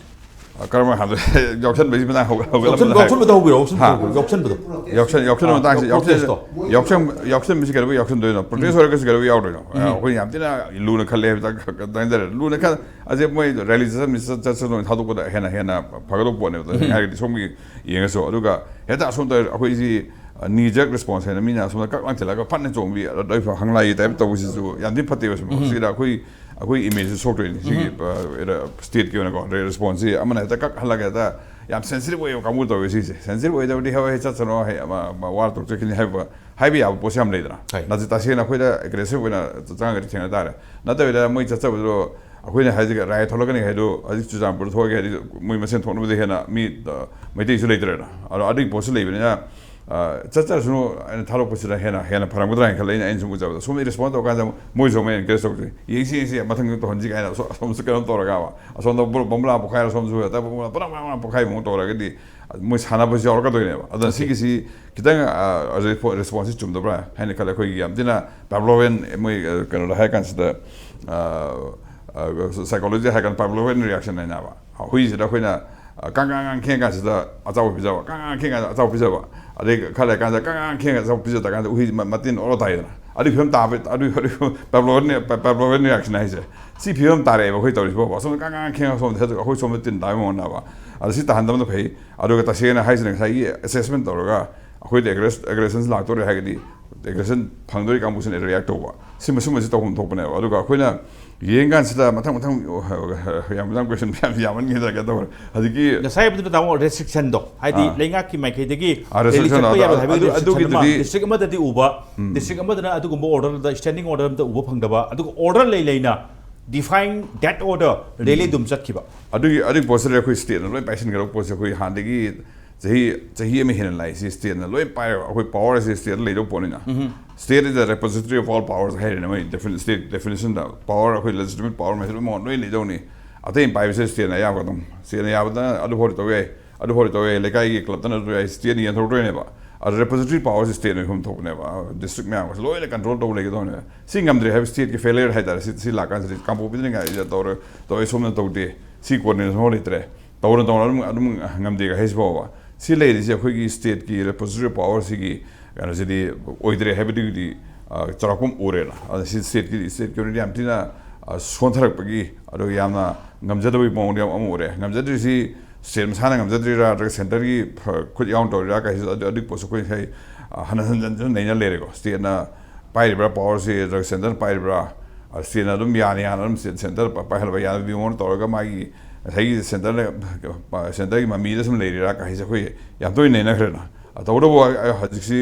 ꯑ, ꯀꯔꯝꯕ ꯍꯥꯟꯅ ꯌꯥꯎꯁꯟꯕꯒꯤ ꯃꯇꯥꯡ ꯍꯧꯒ-, ꯌꯥꯎꯁꯟ-, ꯍꯧꯒꯠꯂꯝꯕꯗ ꯍꯥꯏ-, ꯌꯥꯎꯁꯟꯕꯗꯣ ꯍꯧꯕꯤꯔꯛꯑꯣ, ꯌꯥꯎꯁꯟꯕꯗꯣ ꯍꯥ? ꯍꯧꯕꯤꯔꯛꯑꯣ, ꯌꯥꯎꯁꯟꯕꯗꯣ꯫ Yawcheng, Yawcheng ꯑꯥ, ꯃꯇꯥꯡꯁꯦ, Yawcheng, protestꯇꯣ꯫ Yawcheng, Yawcheng ꯃꯁꯤ ꯀꯩꯗꯧꯕꯩ ꯌꯥꯎꯁꯟꯗꯣꯏꯅꯣ? Protest ꯎꯝ꯫ ꯑꯣꯏꯔꯒꯁꯨ ꯀꯩꯗꯧꯕꯩ ꯌꯥꯎꯗꯣꯏꯅꯣ? ꯑ, ꯎꯝ꯫ ꯑꯩꯈꯣꯏ ꯌꯥꯝ ꯊꯤꯅ ꯂꯨꯅ ꯈꯜꯂꯦ ꯍꯥꯏꯕ ꯈꯛꯇꯪ ꯍꯥꯏꯖꯔꯦ꯫ ꯂꯨꯅ ꯈꯜ-, ꯑꯁꯦ ꯃꯣꯏ rally ꯆꯠꯆ-, ꯆꯠ-, ꯆꯠ-, ꯆꯠ-, ꯆꯠ-, ꯊꯥꯗꯣꯛꯄꯗ ꯍꯦꯟꯅ, ꯍꯦꯟꯅ ꯐꯒꯗꯧꯕ ꯄꯣꯠꯅꯦꯕ꯫ ꯎꯝ꯫ ꯍꯥꯏꯔꯒꯗꯤ ꯁꯣꯝꯒꯤ ꯌꯦꯡꯉꯁꯨ꯫ ꯑꯗꯨꯒ ꯍꯦꯛꯇ ꯑꯁꯣꯝꯗ ꯑꯩꯈꯣꯏꯁꯤ, ꯑ, knee jerk response ꯍꯥꯏꯅ ꯃꯤꯅ ꯑꯁꯣꯝꯗ ꯀꯛ ꯂꯥꯡ ꯊꯤꯜꯂꯒ ꯐꯠꯅ ꯆꯣꯡꯕꯤ, ꯑꯗ ꯑꯩ ꯍꯪꯂꯥꯏꯒꯤ type ꯇꯧꯕꯁꯤꯁꯨ ꯌꯥꯝ ꯊꯤꯅ ꯐꯠꯇꯦꯕ ꯁꯨꯝ꯫ ꯎꯝ꯫ ꯁꯤꯗ ꯑꯩꯈꯣꯏ, ꯑꯩꯈꯣꯏ imageꯁꯨ ꯁꯣꯛꯇꯣꯏꯅꯤ꯫ ꯁꯤꯒꯤ, ꯎꯝ꯫ ꯑ, stateꯀꯤ ꯑꯣꯏꯅꯀꯣ, re-, responseꯁꯤ ꯑꯃꯅ ꯍꯦꯛꯇ ꯀꯛ ꯍꯜꯂꯒ ꯍꯦꯛꯇ ꯌꯥꯝ sensitive ꯑꯣꯏꯕ ꯀꯥꯡꯕꯨ ꯇꯧꯋꯦ ꯁꯤꯁꯦ꯫ Sensitive ꯑꯣꯏꯗꯕꯗꯤ ꯍꯣꯏ, ꯍꯣꯏ, ꯆꯠꯁꯅꯣ, ꯍꯣꯏ, ꯑꯃ, ꯑꯃ, ꯋꯥ ꯇꯧꯊꯣꯛꯆꯈꯤꯅꯤ ꯍꯥꯏꯕ, ꯍꯥꯏꯕ ꯌꯥꯕ ꯄꯣꯠꯁꯦ ꯌꯥꯝ ꯂꯩꯗꯅ꯫ ꯍꯣꯏ꯫ ꯅꯠꯇꯦ, ꯇꯁꯦꯡꯅ ꯑꯩꯈꯣꯏꯗ aggressive ꯑꯣꯏꯅ ꯆꯪꯉꯒꯗꯤ ꯊꯦꯡꯅ ꯇꯥꯔꯦ꯫ ꯅꯠꯇꯕꯤꯗ ꯃꯣꯏ ꯆꯠꯆꯕꯗꯣ ꯑꯩꯈꯣꯏꯅ ꯍꯥꯏꯁꯦ riot ꯊꯣꯛꯂꯛꯀꯅꯤ ꯍꯥꯏꯗꯣ ꯍꯧꯖꯤꯛ ꯆꯨꯔꯆꯥꯟꯄꯨꯔꯗ ꯊꯣꯛꯑꯒꯦ ꯍꯥꯏꯗꯤ ꯃꯣꯏ ꯃꯁꯦꯟ ꯊꯣꯛꯅꯕꯗꯤ ꯍꯦꯟꯅ ꯃꯤ, ꯑ, ꯃꯩꯇꯩꯁꯨ ꯂꯩꯇ꯭ꯔꯦꯅ꯫ ꯑꯗꯣ ꯑꯗꯨꯒꯤ ꯄꯣꯠꯁꯨ ꯂꯩꯕꯅꯤꯅ, ꯑ, ꯆꯠꯆꯔꯁꯅꯨ, ꯑꯩꯅ ꯊꯥꯗꯣꯛꯄꯁꯤꯅ ꯍꯦꯟꯅ, ꯍꯦꯟꯅ ꯐꯔꯝꯒꯗ꯭ꯔꯥ ꯍꯥꯏꯅ ꯈꯜꯂꯦ꯫ ꯑꯩꯅ, ꯑꯩꯅ ꯁꯨꯝ ꯎꯖꯕꯗ꯫ ꯁꯣꯝꯗ respond ꯇꯧꯔꯀꯥꯟꯗ ꯃꯣꯏꯁꯨ ꯑꯃꯨꯛ encourage ꯇꯧꯔꯛꯇꯣꯏꯅꯤ꯫ "ꯌꯦꯡꯁꯤ, ꯌꯦꯡꯁꯤ, ꯃꯊꯪꯗ ꯇꯧꯍꯟꯁꯤ" ꯀꯥꯏꯅ ꯑꯁꯣ-, ꯑꯁꯣꯝꯁꯨ ꯀꯩꯅꯣꯝ ꯇꯧꯔꯒ ꯑꯃ, ꯑꯁꯣꯝꯗ ꯕꯣꯝ-, ꯕꯣꯝꯕ꯭ꯂꯥ ꯄꯣꯈꯥꯏꯔ ꯑꯁꯣꯝꯁꯨ ꯍꯦꯛꯇ ꯕꯣꯝꯕ꯭ꯂꯥ ꯄꯨꯔꯥ, ꯄꯨꯔꯥ, ꯄꯨꯔꯥ ꯄꯣꯈꯥꯏꯕ ꯃꯑꯣꯡ ꯇꯧꯔꯒꯗꯤ ꯃꯣꯏ ꯁꯥꯟꯅꯕꯁꯨ ꯌꯥꯎꯔꯛꯀꯗꯣꯏꯅꯦꯕ꯫ ꯑꯗꯨꯅ OK꯫ ꯁꯤꯒꯤꯁꯤ ꯈꯤꯇꯪ, ꯑ, respo-, responseꯁꯤ ꯆꯨꯝꯗꯕ꯭ꯔꯥ ꯍꯥꯏꯅ ꯈꯜꯂꯦ꯫ ꯑꯩꯈꯣꯏꯒꯤ ꯌꯥꯝ ꯊꯤꯅ Pavlovian ꯃꯣꯏ, ꯑ, ꯀꯩꯅꯣꯗ ꯍꯥꯏꯔ ꯀꯥꯟꯁꯤꯗ, ꯑ, ꯁꯥꯏꯀꯣꯂꯣꯖꯤ ꯍꯥꯏꯔꯀꯥꯟꯗ ꯄꯥꯕ꯭ꯂꯣꯚꯤꯌꯟ ꯔꯤꯌꯦꯛꯁꯟ ꯍꯥꯏꯅꯕ꯫ ꯍꯨꯏꯁꯤꯗ ꯑꯩꯈꯣꯏꯅ ꯑ, ꯀꯥꯡ ꯀꯥꯡ ꯀꯥꯡ ꯈꯦꯡ ꯀꯥꯟꯁꯤꯗ ꯑꯆꯥꯄꯣꯠ ꯄꯤꯖꯕ, ꯀꯥꯡ ꯀꯥꯡ ꯈꯦꯡ ꯀꯥꯟꯁꯤꯗ ꯑꯆꯥꯄꯣꯠ ꯄꯤꯖꯕ, ꯑꯗꯩ ꯈꯔ ꯂꯩꯔꯀꯥꯟꯗ ꯀꯥꯡ ꯀꯥꯡ ꯈꯦꯡ ꯀꯥꯟꯁꯤꯗ ꯑꯆꯥꯄꯣꯠ ꯄꯤꯖ ꯇꯥꯔꯀꯥꯟꯗ ꯍꯨꯏ ꯃ- ꯃꯇꯤꯟ ꯑꯣꯔꯣ ꯇꯥꯏꯗꯅ꯫ ꯑꯗꯨꯒꯤ ꯐꯤꯕꯝ ꯇꯥꯕ, ꯑꯗꯨꯒꯤ, ꯑꯗꯨꯒꯤ ꯄꯥꯕ꯭ꯂꯣꯚꯤꯌꯟ, ꯄꯥꯕ꯭ꯂꯣꯚꯤꯌꯟ ꯔꯤꯌꯦꯛꯁꯟ ꯍꯥꯏꯁꯦ꯫ ꯁꯤ ꯐꯤꯕꯝ ꯇꯥꯔꯛꯑꯦꯕ ꯑꯩꯈꯣꯏ ꯇꯧꯔꯤꯁꯤꯕꯣ꯫ ꯑꯁꯣꯝꯗ ꯀꯥꯡ ꯀꯥꯡ ꯈꯦꯡ, ꯑꯁꯣꯝꯗ ꯑꯩꯈꯣꯏ ꯁꯣꯝꯗ ꯇꯤꯟ ꯇꯥꯕ ꯃꯑꯣꯡꯅꯦꯕ꯫ ꯑꯗꯣ ꯁꯤ ꯇꯥꯍꯟꯗꯕꯅ ꯐꯩ꯫ ꯑꯗꯨꯒ ꯇꯁꯦꯡꯅ ꯍꯥꯏꯁꯤꯅ ꯉꯁꯥꯏꯒꯤ ꯑꯦꯁꯦꯁꯃꯦꯟ ꯇꯧꯔꯒ ꯑꯩꯈꯣꯏꯗ ꯑꯦꯒ꯭ꯔꯦꯁꯟꯁꯤ ꯂꯥꯛꯇꯣꯔꯦ ꯍꯥꯏꯔꯒꯗꯤ ꯑꯦꯒ꯭ꯔꯦꯁꯟ ꯐꯪꯗꯣꯔꯤ ꯀꯥꯡꯕꯨꯁꯤꯅ ꯔꯤꯌꯦꯛ ꯇꯧꯕ꯫ ꯁꯤꯃ-, ꯁꯤꯒꯨꯝꯕꯁꯤ ꯇꯧꯐꯝ ꯊꯣꯛꯄꯅꯦꯕ꯫ ꯑꯗꯨꯒ ꯑꯩꯈꯣꯏꯅ ꯌꯦꯡꯀꯥꯟꯁꯤꯗ ꯃꯊꯪ ꯃꯊꯪ ꯌꯥꯝ ꯌꯥꯝ ꯀꯣꯏꯁꯟ ꯌꯥꯝ ꯌꯥꯝꯃꯟꯈꯤꯗ꯭ꯔꯥ ꯀꯩꯅꯣ ꯇꯧꯔꯦ꯫ ꯍꯧꯖꯤꯛꯀꯤ ꯉꯁꯥꯏ ꯍꯥꯏꯕꯗꯨꯗ ꯇꯥꯃꯣ ꯔꯦꯁꯇ꯭ꯔꯤꯛꯁꯟꯗꯣ, ꯍꯥꯏꯗꯤ ꯑꯥ꯫ ꯂꯩꯉꯥꯛꯀꯤ ꯃꯥꯏꯀꯩꯗꯒꯤ ꯑꯥ, ꯔꯦꯂꯤ restriction ꯆꯠꯄ ꯑꯗꯨ-, ꯌꯥꯔꯣꯏ ꯍꯥꯏꯕꯒꯤ ꯑꯗꯨ-, ꯔꯦꯁꯇ꯭ꯔꯤꯛꯁꯟ ꯑꯃ ꯑꯗꯨꯒꯤꯗꯨꯗꯤ ꯗꯤꯁꯇ꯭ꯔꯤꯛ ꯑꯃꯗꯗꯤ ꯎꯕ, ꯎꯝ꯫ ꯗꯤꯁꯇ꯭ꯔꯤꯛ ꯑꯃꯗꯅ ꯑꯗꯨꯒꯨꯝꯕ ꯑꯣꯔꯗꯔꯗ, ꯁ꯭ꯇꯦꯟꯗꯤꯡ ꯑꯣꯔꯗꯔ ꯑꯝꯇ ꯎꯕ ꯐꯪꯗꯕ, ꯑꯗꯨꯒ ꯑꯣꯔꯗꯔ ꯂꯩ ꯂꯩꯅ ꯗꯤꯐꯥꯏꯟ ꯗꯦꯠ ꯑꯣꯔꯗꯔ ꯔꯦꯂꯤ ꯎꯝ꯫ ꯑꯗꯨꯝ ꯆꯠꯈꯤꯕ꯫ ꯑꯗꯨꯒꯤ, ꯑꯗꯨꯒꯤ ꯄꯣꯠꯁꯤꯗꯤ ꯑꯩꯈꯣꯏ ꯁ꯭ꯇꯦꯠꯅ ꯂꯣꯏ ꯄꯥꯏꯁꯤꯟꯒꯗꯧꯕ ꯄꯣꯠꯁꯦ ꯑꯩꯈꯣꯏ ꯍꯥꯟꯅꯗꯒꯤ ꯆꯍꯤ, ꯆꯍꯤ ꯑꯃ ꯍꯦꯟꯅ ꯂꯥꯛꯏꯁꯤ ꯁ꯭ꯇꯦꯠꯅ ꯂꯣꯏ ꯄꯥꯏꯔꯒ ꯑꯩꯈꯣꯏ ꯄꯋꯥꯔ ꯑꯁꯤ ꯁ꯭ꯇꯦꯠꯇ ꯂꯩꯗꯧ ꯄꯣꯠꯅꯤꯅ꯫ ꯎꯝ꯫ State is the repository of all powers ꯍꯥꯏꯔꯤꯅꯦ ꯃꯣꯏ ꯗꯦꯐꯤꯅꯤ-, ꯁ꯭ꯇꯦꯠ ꯗꯦꯐꯤꯅꯤꯁꯟꯗ꯫ ꯄꯋꯥꯔ ꯑꯩꯈꯣꯏ ꯂꯦꯖꯤꯁꯂꯦꯇꯤꯚ ꯄꯋꯥꯔ ꯃꯌꯥꯝꯁꯦ ꯂꯣꯏ ꯃꯉꯣꯟ ꯂꯣꯏ ꯂꯩꯗꯧꯅꯤ꯫ ꯑꯇꯩ ꯄꯥꯏꯕꯁꯦ ꯁ꯭ꯇꯦꯠꯅ ꯑꯌꯥꯝꯕ ꯑꯗꯨꯝ꯫ ꯁ꯭ꯇꯦꯠꯅ ꯌꯥꯕꯗ ꯑꯗꯨ ꯐꯥꯎꯗꯤ ꯇꯧ ꯌꯥꯏ, ꯑꯗꯨ ꯐꯥꯎꯗꯤ ꯇꯧ ꯌꯥꯏ, ꯂꯩꯀꯥꯏꯒꯤ ꯀ꯭ꯂꯕꯇꯅ ꯇꯧ ꯌꯥꯏ, ꯁ꯭ꯇꯦꯠꯅ ꯌꯦꯟꯊꯣꯛꯇꯣꯏꯅꯦꯕ꯫ ꯑꯗꯨ ꯔꯦꯄꯣꯖꯤꯇꯔꯤ ꯄꯋꯥꯔꯁꯤ ꯁ꯭ꯇꯦꯠꯅ ꯑꯣꯏꯐꯝ ꯊꯣꯛꯄꯅꯦꯕ꯫ ꯗꯤꯁꯇ꯭ꯔꯤꯛ ꯃꯌꯥꯝꯒꯁꯦ ꯂꯣꯏꯅ ꯀꯟꯇ꯭ꯔꯣꯜ ꯇꯧꯕ ꯂꯩꯒꯗꯧꯅꯦꯕ꯫ ꯁꯤ ꯉꯝꯗ꯭ꯔꯦ ꯍꯥꯏꯕ ꯁ꯭ꯇꯦꯠꯀꯤ ꯐꯦꯂꯤꯌꯔ ꯍꯥꯏꯇꯥꯔꯦ꯫ ꯁꯤ, ꯁꯤ ꯂꯥꯛꯀꯥꯟꯁꯤꯗ ꯀꯥꯡꯄꯣꯛꯄꯤꯗꯅ ꯉꯥꯏ ꯇꯧꯔꯦ, ꯇꯧꯔꯦ, ꯁꯣꯝꯅ ꯇꯧꯗꯦ, ꯁꯤ ꯀꯣꯑꯣꯔꯗꯤꯅꯦꯁꯟ ꯍꯣꯜ ꯂꯩꯇ꯭ꯔꯦ, ꯇꯧꯅ ꯇꯧꯅ ꯑꯗꯨꯝ, ꯑꯗꯨꯝ ꯉꯝꯗꯦꯒ ꯍꯥꯏꯁꯤꯐꯥꯎꯕ꯫ ꯁꯤ ꯂꯩꯔꯤꯁꯦ ꯑꯩꯈꯣꯏꯒꯤ ꯁ꯭ꯇꯦꯠꯀꯤ ꯔꯦꯄꯣꯖꯤꯇꯔꯤ ꯄꯋꯥꯔꯁꯤꯒꯤ ꯀꯩꯅꯣꯁꯤꯗꯤ ꯑꯣꯏꯗ꯭ꯔꯦ ꯍꯥꯏꯕꯗꯨꯒꯤꯗꯤ, ꯑ, ꯆꯥꯎꯔꯥꯛꯄ ꯑꯃ ꯎꯔꯦꯅ꯫ ꯑꯗ ꯁꯤ ꯁ꯭ꯇꯦꯠꯀꯤ, ꯁ꯭ꯇꯦꯠꯀꯤ ꯑꯣꯏꯅꯗꯤ ꯌꯥꯝ ꯊꯤꯅ, ꯑ, ꯁꯣꯟꯊꯔꯛꯄꯒꯤ, ꯑꯗꯨꯒ ꯌꯥꯝꯅ ꯉꯝꯖꯗꯕꯒꯤ ꯃꯑꯣꯡꯗ ꯌꯥꯝ ꯑꯃ ꯎꯔꯦ꯫ ꯉꯝꯖꯗ꯭ꯔꯤꯁꯤ ꯁ꯭ꯇꯦꯠ ꯃꯁꯥꯅ ꯉꯝꯖꯗ꯭ꯔꯤꯔꯥ, ꯅꯠꯇ꯭ꯔꯒ ꯁꯦꯟꯇꯔꯒꯤ ꯐ-, ꯈꯨꯠ ꯌꯥꯎꯅ ꯇꯧꯔꯤꯔꯥ ꯀꯥꯏꯁꯤ, ꯑꯗꯨ, ꯑꯗꯨꯒꯤ ꯄꯣꯠꯁꯨ ꯑꯩꯈꯣꯏ ꯉꯁꯥꯏ, ꯑ, ꯍꯟꯅ ꯍꯟꯖꯤꯟ ꯍꯟꯖꯤꯟ ꯅꯩꯅ ꯂꯩꯔꯦꯀꯣ꯫ ꯁ꯭ꯇꯦꯠꯅ ꯄꯥꯏꯔꯤꯕ꯭ꯔꯥ ꯄꯋꯥꯔꯁꯤ, ꯅꯠꯇ꯭ꯔꯒ ꯁꯦꯟꯇꯔ ꯄꯥꯏꯔꯤꯕ꯭ꯔꯥ? ꯑ, ꯁ꯭ꯇꯦꯠꯅ ꯑꯗꯨꯝ ꯌꯥꯅ ꯌꯥꯅ ꯑꯗꯨꯝ ꯁꯦꯟ-, ꯁꯦꯟꯇꯔ ꯄ-, ꯄꯥꯏꯍꯜꯂꯕ ꯌꯥꯅꯕꯒꯤ ꯃꯑꯣꯡꯗ ꯇꯧꯔꯒ ꯃꯥꯒꯤ ꯉꯁꯥꯏꯒꯤ ꯁꯦꯟꯇꯔꯅ, ꯁꯦꯟꯇꯔꯒꯤ ꯃꯃꯤꯗ ꯁꯨꯝ ꯂꯩꯔꯤꯔꯥ ꯀꯥꯏꯁꯦ ꯑꯩꯈꯣꯏ ꯌꯥꯝ ꯇꯣꯏꯅ ꯅꯩꯅꯈ꯭ꯔꯦꯅ꯫ ꯑ, ꯇꯧꯕꯇꯕꯨ ꯑ, ꯑ, ꯍꯧꯖꯤꯛꯁꯤ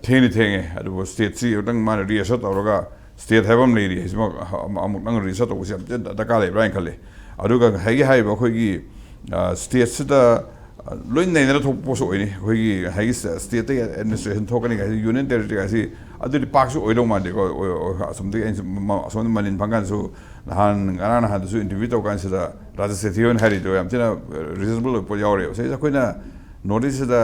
ꯊꯦꯡꯗꯤ ꯊꯦꯡꯉꯦ, ꯑꯗꯨꯕꯨ ꯁ꯭ꯇꯦꯠꯁꯤ ꯑꯃꯨꯛꯇꯪ ꯃꯥꯅ ꯔꯤꯑꯦꯁꯔ ꯇꯧꯔꯒ ꯁ꯭ꯇꯦꯠ ꯍꯥꯏꯕ ꯑꯃ ꯂꯩꯔꯤ ꯍꯥꯏꯁꯤꯃ ꯑꯃ-, ꯑꯃꯨꯛꯇꯪ ꯔꯤꯑꯦꯁꯔ ꯇꯧꯕꯁꯤ ꯌꯥꯝ ꯊꯤꯅ ꯗꯔꯀꯥꯔ ꯂꯩꯕ꯭ꯔꯥ ꯍꯥꯏꯅ ꯈꯜꯂꯤ꯫ ꯑꯗꯨꯒ ꯉꯁꯥꯏꯒꯤ ꯍꯥꯏꯔꯤꯕ ꯑꯩꯈꯣꯏꯒꯤ, ꯑ, ꯁ꯭ꯇꯦꯠꯁꯤꯗ ꯂꯣꯏ ꯅꯩꯅꯔ ꯊꯣꯛꯄ ꯄꯣꯠꯁꯨ ꯑꯣꯏꯅꯤ꯫ ꯑꯩꯈꯣꯏꯒꯤ ꯉꯁꯥꯏꯒꯤ ꯁ-, ꯁ꯭ꯇꯦꯠꯇꯒꯤ ꯑꯦꯗꯃꯤꯅꯤꯁꯇ꯭ꯔꯦꯁꯟ ꯊꯣꯛꯀꯅꯤ ꯍꯥꯏꯁꯦ, ꯌꯨꯅꯤꯌꯟ ꯇꯦꯔꯤꯇꯣꯔꯤ ꯍꯥꯏꯁꯤ ꯑꯗꯨꯗꯤ ꯄꯥꯛꯁꯨ ꯑꯣꯏꯗꯧ ꯃꯥꯟꯗꯦꯀꯣ꯫ ꯑꯣꯏ-, ꯑꯣꯏ-, ꯑꯁꯣꯝꯗꯒꯤ ꯑꯩꯅ ꯁꯨꯝ ꯃ-, ꯑꯁꯣꯝꯗ ꯃꯅꯤꯟ ꯐꯪꯀꯥꯟꯗꯁꯨ ꯅꯍꯥꯟ, ꯉꯔꯥꯡ ꯅꯍꯥꯟꯗꯁꯨ ꯏꯟꯇꯔꯚ꯭ꯌꯨ ꯇꯧꯀꯥꯟꯁꯤꯗ ꯔꯥꯖꯦꯁ ꯁꯦꯊꯤ ꯍꯣꯏꯅ ꯍꯥꯏꯔꯤꯗꯣ ꯌꯥꯝ ꯊꯤꯅ ꯔꯤꯖꯅꯦꯕꯜ ꯑꯣꯏꯕ ꯄꯣꯠ ꯌꯥꯎꯔꯦꯕ꯫ ꯁꯤꯁꯦ ꯑꯩꯈꯣꯏꯅ ꯅꯣꯔꯠ ꯏꯁꯁꯤꯗ,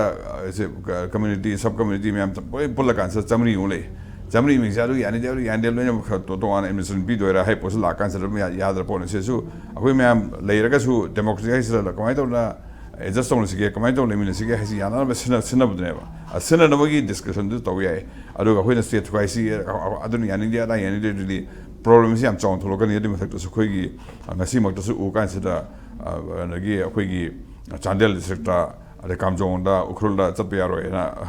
ꯑ, ꯁꯦ, ꯀ-, ꯀꯝꯃ꯭ꯌꯨꯅꯤꯇꯤ, ꯁꯕ ꯀꯝꯃ꯭ꯌꯨꯅꯤꯇꯤ ꯃꯌꯥꯝ ꯂꯣꯏ ꯄꯨꯜꯂꯀꯥꯟꯁꯤꯗ ꯆꯥꯃꯔꯤꯃꯨꯛ ꯂꯩ꯫ ꯆꯥꯃꯔꯤ ꯃꯤꯡꯁꯦ ꯑꯗꯨ ꯌꯥꯅꯤꯗꯦ, ꯑꯗꯨ ꯌꯥꯅꯤꯗꯦ, ꯂꯣꯏꯅꯃꯛ ꯈꯔ ꯇꯣ-, ꯇꯣꯉꯥꯟꯅ administration ꯄꯤꯗꯣꯏꯔꯥ ꯍꯥꯏ ꯄꯣꯠꯁꯤ ꯂꯥꯛꯀꯥꯟꯁꯤꯗ ꯑꯗꯨꯝ ꯌꯥ-, ꯌꯥꯗ꯭ꯔ ꯄꯣꯠꯅꯤ꯫ ꯁꯤꯁꯨ ꯑꯩꯈꯣꯏ ꯃꯌꯥꯝ ꯂꯩꯔꯒꯁꯨ democracy ꯍꯥꯏꯁꯤꯗ ꯀꯃꯥꯏꯅ ꯇꯧꯅ adjust ꯇꯧꯅꯁꯤꯒꯦ, ꯀꯃꯥꯏꯅ ꯇꯧꯅ ꯂꯩꯃꯤꯟꯅꯁꯤꯒꯦ ꯍꯥꯏꯁꯤ ꯌꯥꯅꯅꯕ ꯁꯤꯟꯅ-, ꯁꯤꯟꯅꯕꯗꯨꯅꯦꯕ꯫ ꯑ, ꯁꯤꯟꯅꯅꯕꯒꯤ discussion ꯗꯨ ꯇꯧ ꯌꯥꯏ꯫ ꯑꯗꯨꯒ ꯑꯩꯈꯣꯏꯅ state ꯊꯨꯒꯥꯏꯁꯤ, ꯑ, ꯑ, ꯑꯗꯨꯅ ꯌꯥꯅꯤꯡꯗꯦ, ꯑꯗꯥ ꯌꯥꯅꯤꯡꯗꯦ, ꯑꯗꯨꯗꯤ problem ꯁꯤ ꯌꯥꯝ ꯆꯥꯎꯅ ꯊꯣꯛꯂꯛꯀꯅꯤ꯫ ꯑꯗꯨꯒꯤ ꯃꯊꯛꯇꯁꯨ ꯑꯩꯈꯣꯏꯒꯤ, ꯑ, ꯉꯁꯤꯃꯛꯇꯁꯨ ꯎ ꯀꯥꯟꯁꯤꯗ, ꯑ, ꯑꯗꯒꯤ ꯑꯩꯈꯣꯏꯒꯤ ꯆꯥꯟꯗꯦꯜ district ꯇ, ꯑꯗꯩ ꯀꯥꯝꯖꯣꯡꯗ, ꯎꯈ꯭ꯔꯨꯜꯗ ꯆꯠꯄ ꯌꯥꯔꯣꯏꯅ, ꯑ,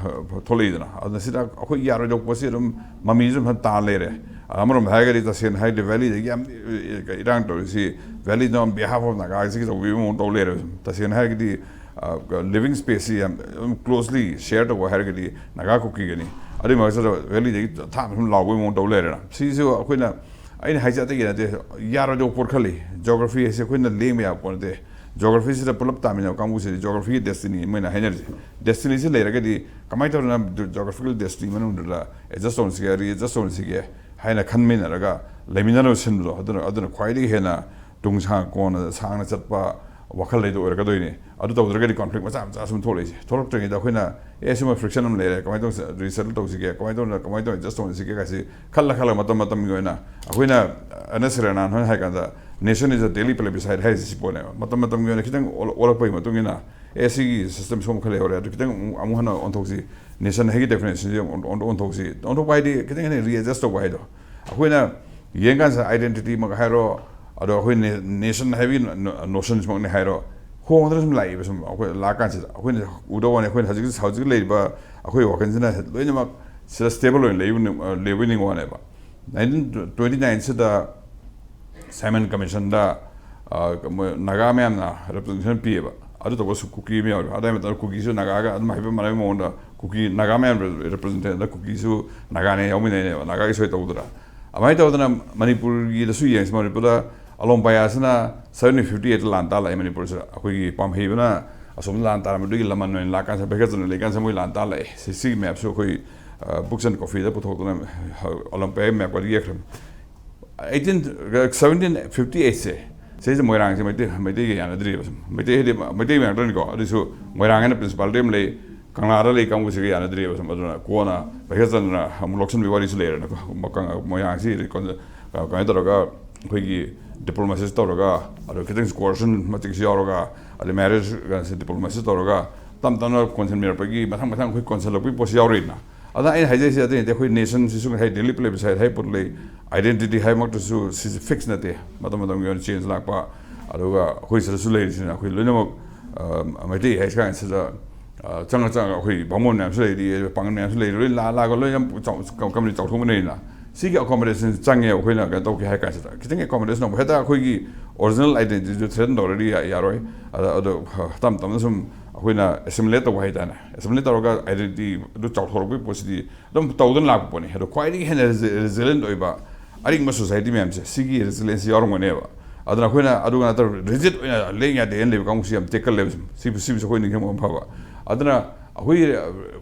ꯊꯣꯛꯂꯛꯏꯗꯅ꯫ ꯑꯗꯨꯅ ꯁꯤꯗ ꯑꯩꯈꯣꯏ ꯌꯥꯔꯣꯏꯗꯧꯕ ꯄꯣꯠꯁꯤ ꯑꯗꯨꯝ ꯃꯃꯤꯁꯨ ꯐꯖꯅ ꯇꯥ ꯂꯩꯔꯦ꯫ ꯑꯃꯔꯣꯝꯗ ꯍꯥꯏꯔꯒꯗꯤ ꯇꯁꯦꯡꯅ ꯍꯥꯏꯔꯗꯤ valley ꯗꯒꯤ ꯌꯥꯝ, ꯑ, ꯏꯔꯥꯡ ꯇꯧꯔꯤꯁꯤ valley the on behalf of Naga ꯁꯤꯒꯤ ꯇꯧꯕꯤꯕ ꯃꯑꯣꯡ ꯇꯧ ꯂꯩꯔꯦ꯫ ꯇꯁꯦꯡꯅ ꯍꯥꯏꯔꯒꯗꯤ, ꯑ, living space ꯁꯤ ꯌꯥꯝ ꯑꯗꯨꯝ closely share ꯇꯧꯕ ꯍꯥꯏꯔꯒꯗꯤ ꯅꯥꯒꯥ ꯀꯨꯀꯤꯒꯅꯤ꯫ ꯑꯗꯨꯒꯤ ꯃꯔꯛꯁꯤꯗ valley ꯗꯒꯤ ꯊꯥꯡꯅ ꯁꯨꯝ ꯂꯥꯎꯕꯒꯤ ꯃꯑꯣꯡ ꯇꯧ ꯂꯩꯔꯦꯅ꯫ ꯁꯤꯁꯨ ꯑꯩꯈꯣꯏꯅ, ꯑꯩꯅ ꯍꯥꯏꯁꯦ ꯑꯇꯩꯒꯤ ꯅꯠꯇꯦ, ꯌꯥꯔꯣꯏꯗꯧꯕ ꯄꯣꯠ ꯈꯔ ꯂꯩ꯫ Geography ꯍꯥꯏꯁꯦ ꯑꯩꯈꯣꯏꯅ ꯂꯦꯡꯕ ꯌꯥꯕ ꯄꯣꯠ ꯅꯠꯇꯦ꯫ Geography ꯁꯤꯗ ꯄꯨꯂꯞ ꯇꯥꯃꯤꯟꯅꯕ ꯀꯥꯡꯕꯨꯁꯤꯗꯤ geography ꯒꯤ destiny ꯃꯣꯏꯅ ꯍꯥꯏꯅꯔꯤꯁꯦ꯫ Destiny ꯁꯤ ꯂꯩꯔꯒꯗꯤ ꯀꯃꯥꯏꯅ ꯇꯧꯗꯅ geographical destiny ꯃꯅꯨꯡꯗꯨꯗ adjust ꯇꯧꯅꯁꯤꯒꯦ, readjust ꯇꯧꯅꯁꯤꯒꯦ ꯍꯥꯏꯅ ꯈꯟꯃꯤꯟꯅꯔꯒ ꯂꯩꯃꯤꯟꯅꯅꯕ ꯁꯤꯟꯕꯗꯣ, ꯑꯗꯨꯅ, ꯑꯗꯨꯅ ꯈ꯭ꯋꯥꯏꯗꯒꯤ ꯍꯦꯟꯅ ꯇꯨꯡ ꯁꯥꯡ ꯀꯣꯟꯅ ꯁꯥꯡꯅ ꯆꯠꯄ ꯋꯥꯈꯜ ꯂꯩꯗꯣ ꯑꯣꯏꯔꯛꯀꯗꯣꯏꯅꯤ꯫ ꯑꯗꯨ ꯇꯧꯗ꯭ꯔꯒꯗꯤ conflict ꯃꯆꯥ ꯃꯆꯥ ꯁꯨꯝ ꯊꯣꯛꯂꯛꯏꯁꯦ꯫ ꯊꯣꯛꯂꯛꯇ꯭ꯔꯤꯉꯩꯗ ꯑꯩꯈꯣꯏꯅ, "ꯑꯦ, ꯁꯤꯃ friction ꯑꯃ ꯂꯩꯔꯦ, ꯀꯃꯥꯏꯅ ꯇꯧꯁꯤ, resettle ꯇꯧꯁꯤꯒꯦ, ꯀꯃꯥꯏꯅ ꯇꯧꯅ, ꯀꯃꯥꯏꯅ ꯇꯧꯅ adjust ꯇꯧꯁꯤꯒꯦ?" ꯀꯥꯏꯁꯤ ꯈꯜꯂ ꯈꯜꯂꯒ ꯃꯇꯝ ꯃꯇꯝꯒꯤ ꯑꯣꯏꯅ ꯑꯩꯈꯣꯏꯅ, ꯑꯅ ꯁꯤꯔꯅꯥꯟ ꯍꯣꯏꯅ ꯍꯥꯏ ꯀꯥꯟꯗ, "Nation is a daily plebiscite" ꯍꯥꯏꯔꯤꯁꯦ ꯁꯤ ꯄꯣꯠꯅꯦꯕ꯫ ꯃꯇꯝ ꯃꯇꯝꯒꯤ ꯑꯣꯏꯅ ꯈꯤꯇꯪ ꯑꯣꯜ-, ꯑꯣꯜꯂꯛꯄꯒꯤ ꯃꯇꯨꯡ ꯏꯟꯅ, "ꯑꯦ, ꯁꯤꯒꯤ system ꯁꯣꯝ ꯈꯔ ꯂꯩꯍꯧꯔꯦ, ꯑꯗꯨ ꯈꯤꯇꯪ ꯑꯃꯨꯛ, ꯑꯃꯨꯛ ꯍꯟꯅ ꯑꯣꯟꯊꯣꯛꯁꯤ, nation ꯍꯥꯏꯒꯤ definition ꯁꯤ ꯑꯃꯨꯛ ꯑꯣꯟ-, ꯑꯣꯟꯊꯣꯛꯁꯤ"꯫ ꯑꯣꯟꯊꯣꯛꯄ ꯍꯥꯏꯗꯤ ꯈꯤꯇꯪ ꯈꯤꯇꯪ readjust ꯇꯧꯕ ꯍꯥꯏꯗꯣ꯫ ꯑꯩꯈꯣꯏꯅ ꯌꯦꯡꯀꯥꯟꯁꯤꯗ identity ꯃꯛ ꯍꯥꯏꯔꯣ, ꯑꯗꯣ ꯑꯩꯈꯣꯏ ꯅꯦ-, nation ꯍꯥꯏꯕꯒꯤ ꯅꯣ-, ꯅꯣ-, notion ꯁꯤꯃꯛꯅꯦ ꯍꯥꯏꯔꯣ, ꯍꯣꯡꯗꯅ ꯁꯨꯝ ꯂꯥꯛꯏꯕ ꯁꯨꯝ ꯑꯩꯈꯣꯏ ꯂꯥꯛꯀꯥꯟꯁꯤꯗ꯫ ꯑꯩꯈꯣꯏꯅ ꯎꯗꯧ ꯋꯥꯅꯤ, ꯑꯩꯈꯣꯏꯅ ꯍꯧꯖꯤꯛ, ꯍꯧꯖꯤꯛ ꯂꯩꯔꯤꯕ ꯑꯩꯈꯣꯏ ꯋꯥꯈꯜꯁꯤꯅ ꯂꯣꯏꯅꯃꯛ ꯁꯤꯗ stable ꯑꯣꯏꯅ ꯂꯩꯕ ꯅꯤꯡ-, ꯑ, ꯂꯩꯕ ꯅꯤꯡꯕ ꯋꯥꯅꯦꯕ꯫ Nineteen twenty nine ꯁꯤꯗ Simon Commission ꯗ, ꯑ, ꯃꯣꯏ ꯅꯥꯒꯥ ꯃꯌꯥꯝꯅ representation ꯄꯤꯌꯦꯕ꯫ ꯑꯗꯨ ꯇꯧꯕꯁꯨ ꯀꯨꯀꯤ ꯑꯃ ꯌꯥꯎꯔꯤ꯫ ꯑꯗꯨꯒꯤ ꯃꯇꯝꯗ ꯀꯨꯀꯤꯁꯨ ꯅꯥꯒꯥꯒ ꯑꯗꯨꯝ ꯍꯥꯏꯐꯦꯠ ꯃꯥꯟꯅꯕ ꯃꯑꯣꯡꯗ ꯀꯨꯀꯤ, ꯅꯥꯒꯥ ꯃꯌꯥꯝ representation ꯗ ꯀꯨꯀꯤꯁꯨ ꯅꯥꯒꯥꯅꯦ ꯌꯥꯎꯃꯤꯟꯅꯩꯅꯦꯕ, ꯅꯥꯒꯥꯒꯤ ꯁꯣꯏ ꯇꯧꯗꯅ꯫ ꯑꯗꯨꯃꯥꯏꯅ ꯇꯧꯗꯅ ꯃꯅꯤꯄꯨꯔꯒꯤꯗꯁꯨ ꯌꯦꯡꯁꯤ, ꯃꯅꯤꯄꯨꯔꯗ ꯑꯂꯣꯝ ꯄꯌꯥꯁꯤꯅ seventeen fifty eight ꯇ ꯂꯥꯟ ꯇꯥꯜꯂꯛꯑꯦ ꯃꯅꯤꯄꯨꯔꯁꯤꯗ꯫ ꯑꯩꯈꯣꯏꯒꯤ ꯄꯥꯝꯍꯩꯕꯅ ꯑꯁꯣꯝꯗ ꯂꯥꯟ ꯇꯥꯔꯝꯕꯗꯨꯒꯤ ꯂꯃꯟ ꯑꯣꯏꯅ ꯂꯥꯛꯀꯥꯟꯁꯤꯗ, ꯚꯩꯒ꯭ꯔꯆꯟꯗ꯭ꯔ ꯂꯩꯀꯥꯟꯁꯤꯗ ꯃꯣꯏ ꯂꯥꯟ ꯇꯥꯜꯂꯛꯑꯦ꯫ ꯁꯤ, ꯁꯤꯒꯤ map ꯁꯨ ꯑꯩꯈꯣꯏ, ꯑ, Books and Coffee ꯗ ꯄꯨꯊꯣꯛꯇꯅ, ꯑ, ꯑꯂꯣꯝ ꯄꯌꯥꯒꯤ map ꯀ ꯌꯦꯛꯈ꯭ꯔꯕꯅꯤ꯫ Eighteen, seventeen fifty eight ꯁꯦ, ꯁꯤꯁꯦ ꯃꯣꯏꯔꯥꯡꯁꯦ ꯃꯩꯇꯩ, ꯃꯩꯇꯩꯒ ꯌꯥꯅꯗ꯭ꯔꯤꯕ ꯁꯨꯝ꯫ ꯃꯩꯇꯩ ꯍꯥꯏꯗꯤ ꯃꯩꯇꯩ ꯉꯥꯛꯇꯅꯤꯀꯣ, ꯑꯗꯨꯁꯨ ꯃꯣꯏꯔꯥꯡ ꯍꯥꯏꯅ principality ꯑꯃ ꯂꯩ, ꯀꯪꯂꯥꯗ ꯂꯩ ꯀꯥꯡꯕꯨꯁꯤꯒ ꯌꯥꯅꯗ꯭ꯔꯤꯕ꯫ ꯁꯨꯝ ꯑꯗꯨꯅ ꯀꯣꯟꯅ ꯚꯥꯏꯈ꯭ꯌꯥꯆꯟꯗ꯭ꯔꯅ ꯑꯃꯨꯛ ꯂꯧꯁꯤꯟꯕꯒꯤ ꯋꯥꯔꯤꯁꯨ ꯂꯩꯔꯦꯅꯀꯣ꯫ ꯃꯀꯪ-, ꯃꯣꯏꯔꯥꯡꯁꯤ ꯀꯩꯅꯣ ꯇꯧꯔꯒ, ꯑꯩꯈꯣꯏꯒꯤ ꯗꯤꯄ꯭ꯂꯣꯃꯥꯁꯤꯁ ꯇꯧꯔꯒ, ꯑꯗꯨ ꯈꯤꯇꯪ ꯀꯣꯑꯣꯔꯁꯟ ꯃꯇꯤꯛꯁꯨ ꯌꯥꯎꯔꯒ, ꯑꯗꯩ ꯃꯦꯔꯦꯖ ꯗꯤꯄ꯭ꯂꯣꯃꯥꯁꯤꯁ ꯇꯧꯔꯒ, ꯇꯞ ꯇꯞꯅ ꯀꯣꯟꯁꯤꯟꯕꯤꯔꯛꯄꯒꯤ ꯃꯊꯪ ꯃꯊꯪ ꯑꯩꯈꯣꯏ ꯀꯣꯟꯁꯤꯜꯂꯛꯄꯒꯤ ꯄꯣꯠꯁꯤ ꯌꯥꯎꯔꯛꯏꯅ꯫ ꯑꯗ ꯑꯩꯅ ꯍꯥꯏꯖꯩꯁꯦ ꯑꯇꯩ ꯅꯠꯇꯦ, ꯑꯩꯈꯣꯏ ꯅꯦꯁꯟꯁꯤꯁꯨ ꯉꯁꯥꯏ ꯗꯤꯂꯤꯞ ꯂꯩꯕꯁꯦ ꯍꯥꯏ ꯄꯣꯠ ꯂꯩ, ꯑꯥꯏꯗꯦꯟꯇꯤꯇꯤ ꯍꯥꯏꯃꯛꯇꯁꯨ ꯁꯤꯁꯦ ꯐꯤꯛꯁ ꯅꯠꯇꯦ, ꯃꯇꯝ ꯃꯇꯝꯒꯤ ꯑꯣꯏꯅ ꯆꯦꯟꯖ ꯂꯥꯛꯄ꯫ ꯑꯗꯨꯒ ꯑꯩꯈꯣꯏ ꯁꯤꯗꯁꯨ ꯂꯩꯔꯤꯁꯤꯅ ꯑꯩꯈꯣꯏ ꯂꯣꯏꯅꯃꯛ, ꯑ, ꯃꯩꯇꯩ ꯍꯥꯏꯁꯤ ꯀꯥꯟꯁꯤꯗ, ꯑ, ꯆꯪꯉ ꯆꯪꯉꯒ ꯑꯩꯈꯣꯏ ꯕꯥꯃꯣꯟ ꯃꯌꯥꯝꯁꯨ ꯂꯩꯔꯤ, ꯄꯥꯡꯒꯜ ꯃꯌꯥꯝꯁꯨ ꯂꯩꯔꯤ, ꯂꯣꯏ ꯂꯥꯛꯑ ꯂꯥꯛꯑꯒ ꯂꯣꯏ ꯌꯥꯝ ꯆꯥꯎ-, ꯀꯝ-, ꯀꯝꯄꯅꯤ ꯆꯥꯎꯊꯣꯛꯃꯤꯟꯅꯩꯅ꯫ ꯁꯤꯒꯤ ꯑꯦꯀꯣꯃꯣꯗꯦꯁꯟ ꯆꯪꯉꯦ ꯑꯩꯈꯣꯏꯅ ꯀꯩꯅꯣ ꯇꯧꯒꯦ ꯍꯥꯏ ꯀꯥꯟꯁꯤꯗ꯫ ꯈꯤꯇꯪ ꯑꯦꯀꯣꯃꯣꯗꯦꯁꯟ ꯇꯧꯕ, ꯍꯦꯛꯇ ꯑꯩꯈꯣꯏꯒꯤ ꯑꯣꯔꯤꯖꯤꯅꯦꯜ ꯑꯥꯏꯗꯦꯟꯇꯤꯇꯤꯗꯨ ꯊ꯭ꯔꯦꯇꯟ ꯇꯧꯔꯗꯤ ꯌꯥ-, ꯌꯥꯔꯣꯏ꯫ ꯑꯗ, ꯑꯗꯣ, ꯍ, ꯇꯞ ꯇꯞꯅ ꯁꯨꯝ ꯑꯩꯈꯣꯏꯅ ꯑꯦꯁꯤꯃꯤꯂꯦꯠ ꯇꯧꯕ ꯍꯥꯏꯇꯥꯔꯦ꯫ ꯑꯦꯁꯤꯃꯤꯂꯦꯠ ꯇꯧꯔꯒ ꯑꯥꯏꯗꯦꯟꯇꯤꯇꯤ ꯑꯗꯨ ꯆꯥꯎꯊꯣꯔꯛꯄꯒꯤ ꯄꯣꯠꯁꯤꯗꯤ ꯑꯗꯨꯝ ꯇꯧꯗꯅ ꯂꯥꯛꯄ ꯄꯣꯠꯅꯤ꯫ ꯑꯗꯣ ꯈ꯭ꯋꯥꯏꯗꯒꯤ ꯍꯦꯟꯅ ꯔꯦꯖꯤ-, ꯔꯦꯖꯤꯂꯤꯌꯦꯟꯠ ꯑꯣꯏꯕ ꯑꯔꯤꯡꯕ ꯁꯣꯁꯥꯏꯇꯤ ꯃꯌꯥꯝꯁꯦ, ꯁꯤꯒꯤ ꯔꯦꯖꯤꯂꯤꯌꯦꯟꯁꯁꯤ ꯌꯥꯎꯔꯝꯒꯅꯦꯕ꯫ ꯑꯗꯨꯅ ꯑꯩꯈꯣꯏꯅ ꯑꯗꯨꯒ ꯅꯠꯇ꯭ꯔꯒ ꯔꯤꯖꯤꯠ ꯑꯣꯏꯅ ꯂꯦꯡ ꯌꯥꯗꯦꯅ ꯂꯩꯕ ꯀꯥꯡꯕꯨꯁꯤ ꯌꯥꯝ ꯇꯦꯛꯀꯜꯂꯦꯕ꯫ ꯁꯨꯝ ꯁꯤꯕꯨ-, ꯁꯤꯕꯨꯁꯨ ꯑꯩꯈꯣꯏ ꯅꯤꯡꯁꯤꯡꯕ ꯑꯃ ꯐꯕ꯫ ꯑꯗꯨꯅ ꯑꯩꯈꯣꯏ, ꯑ,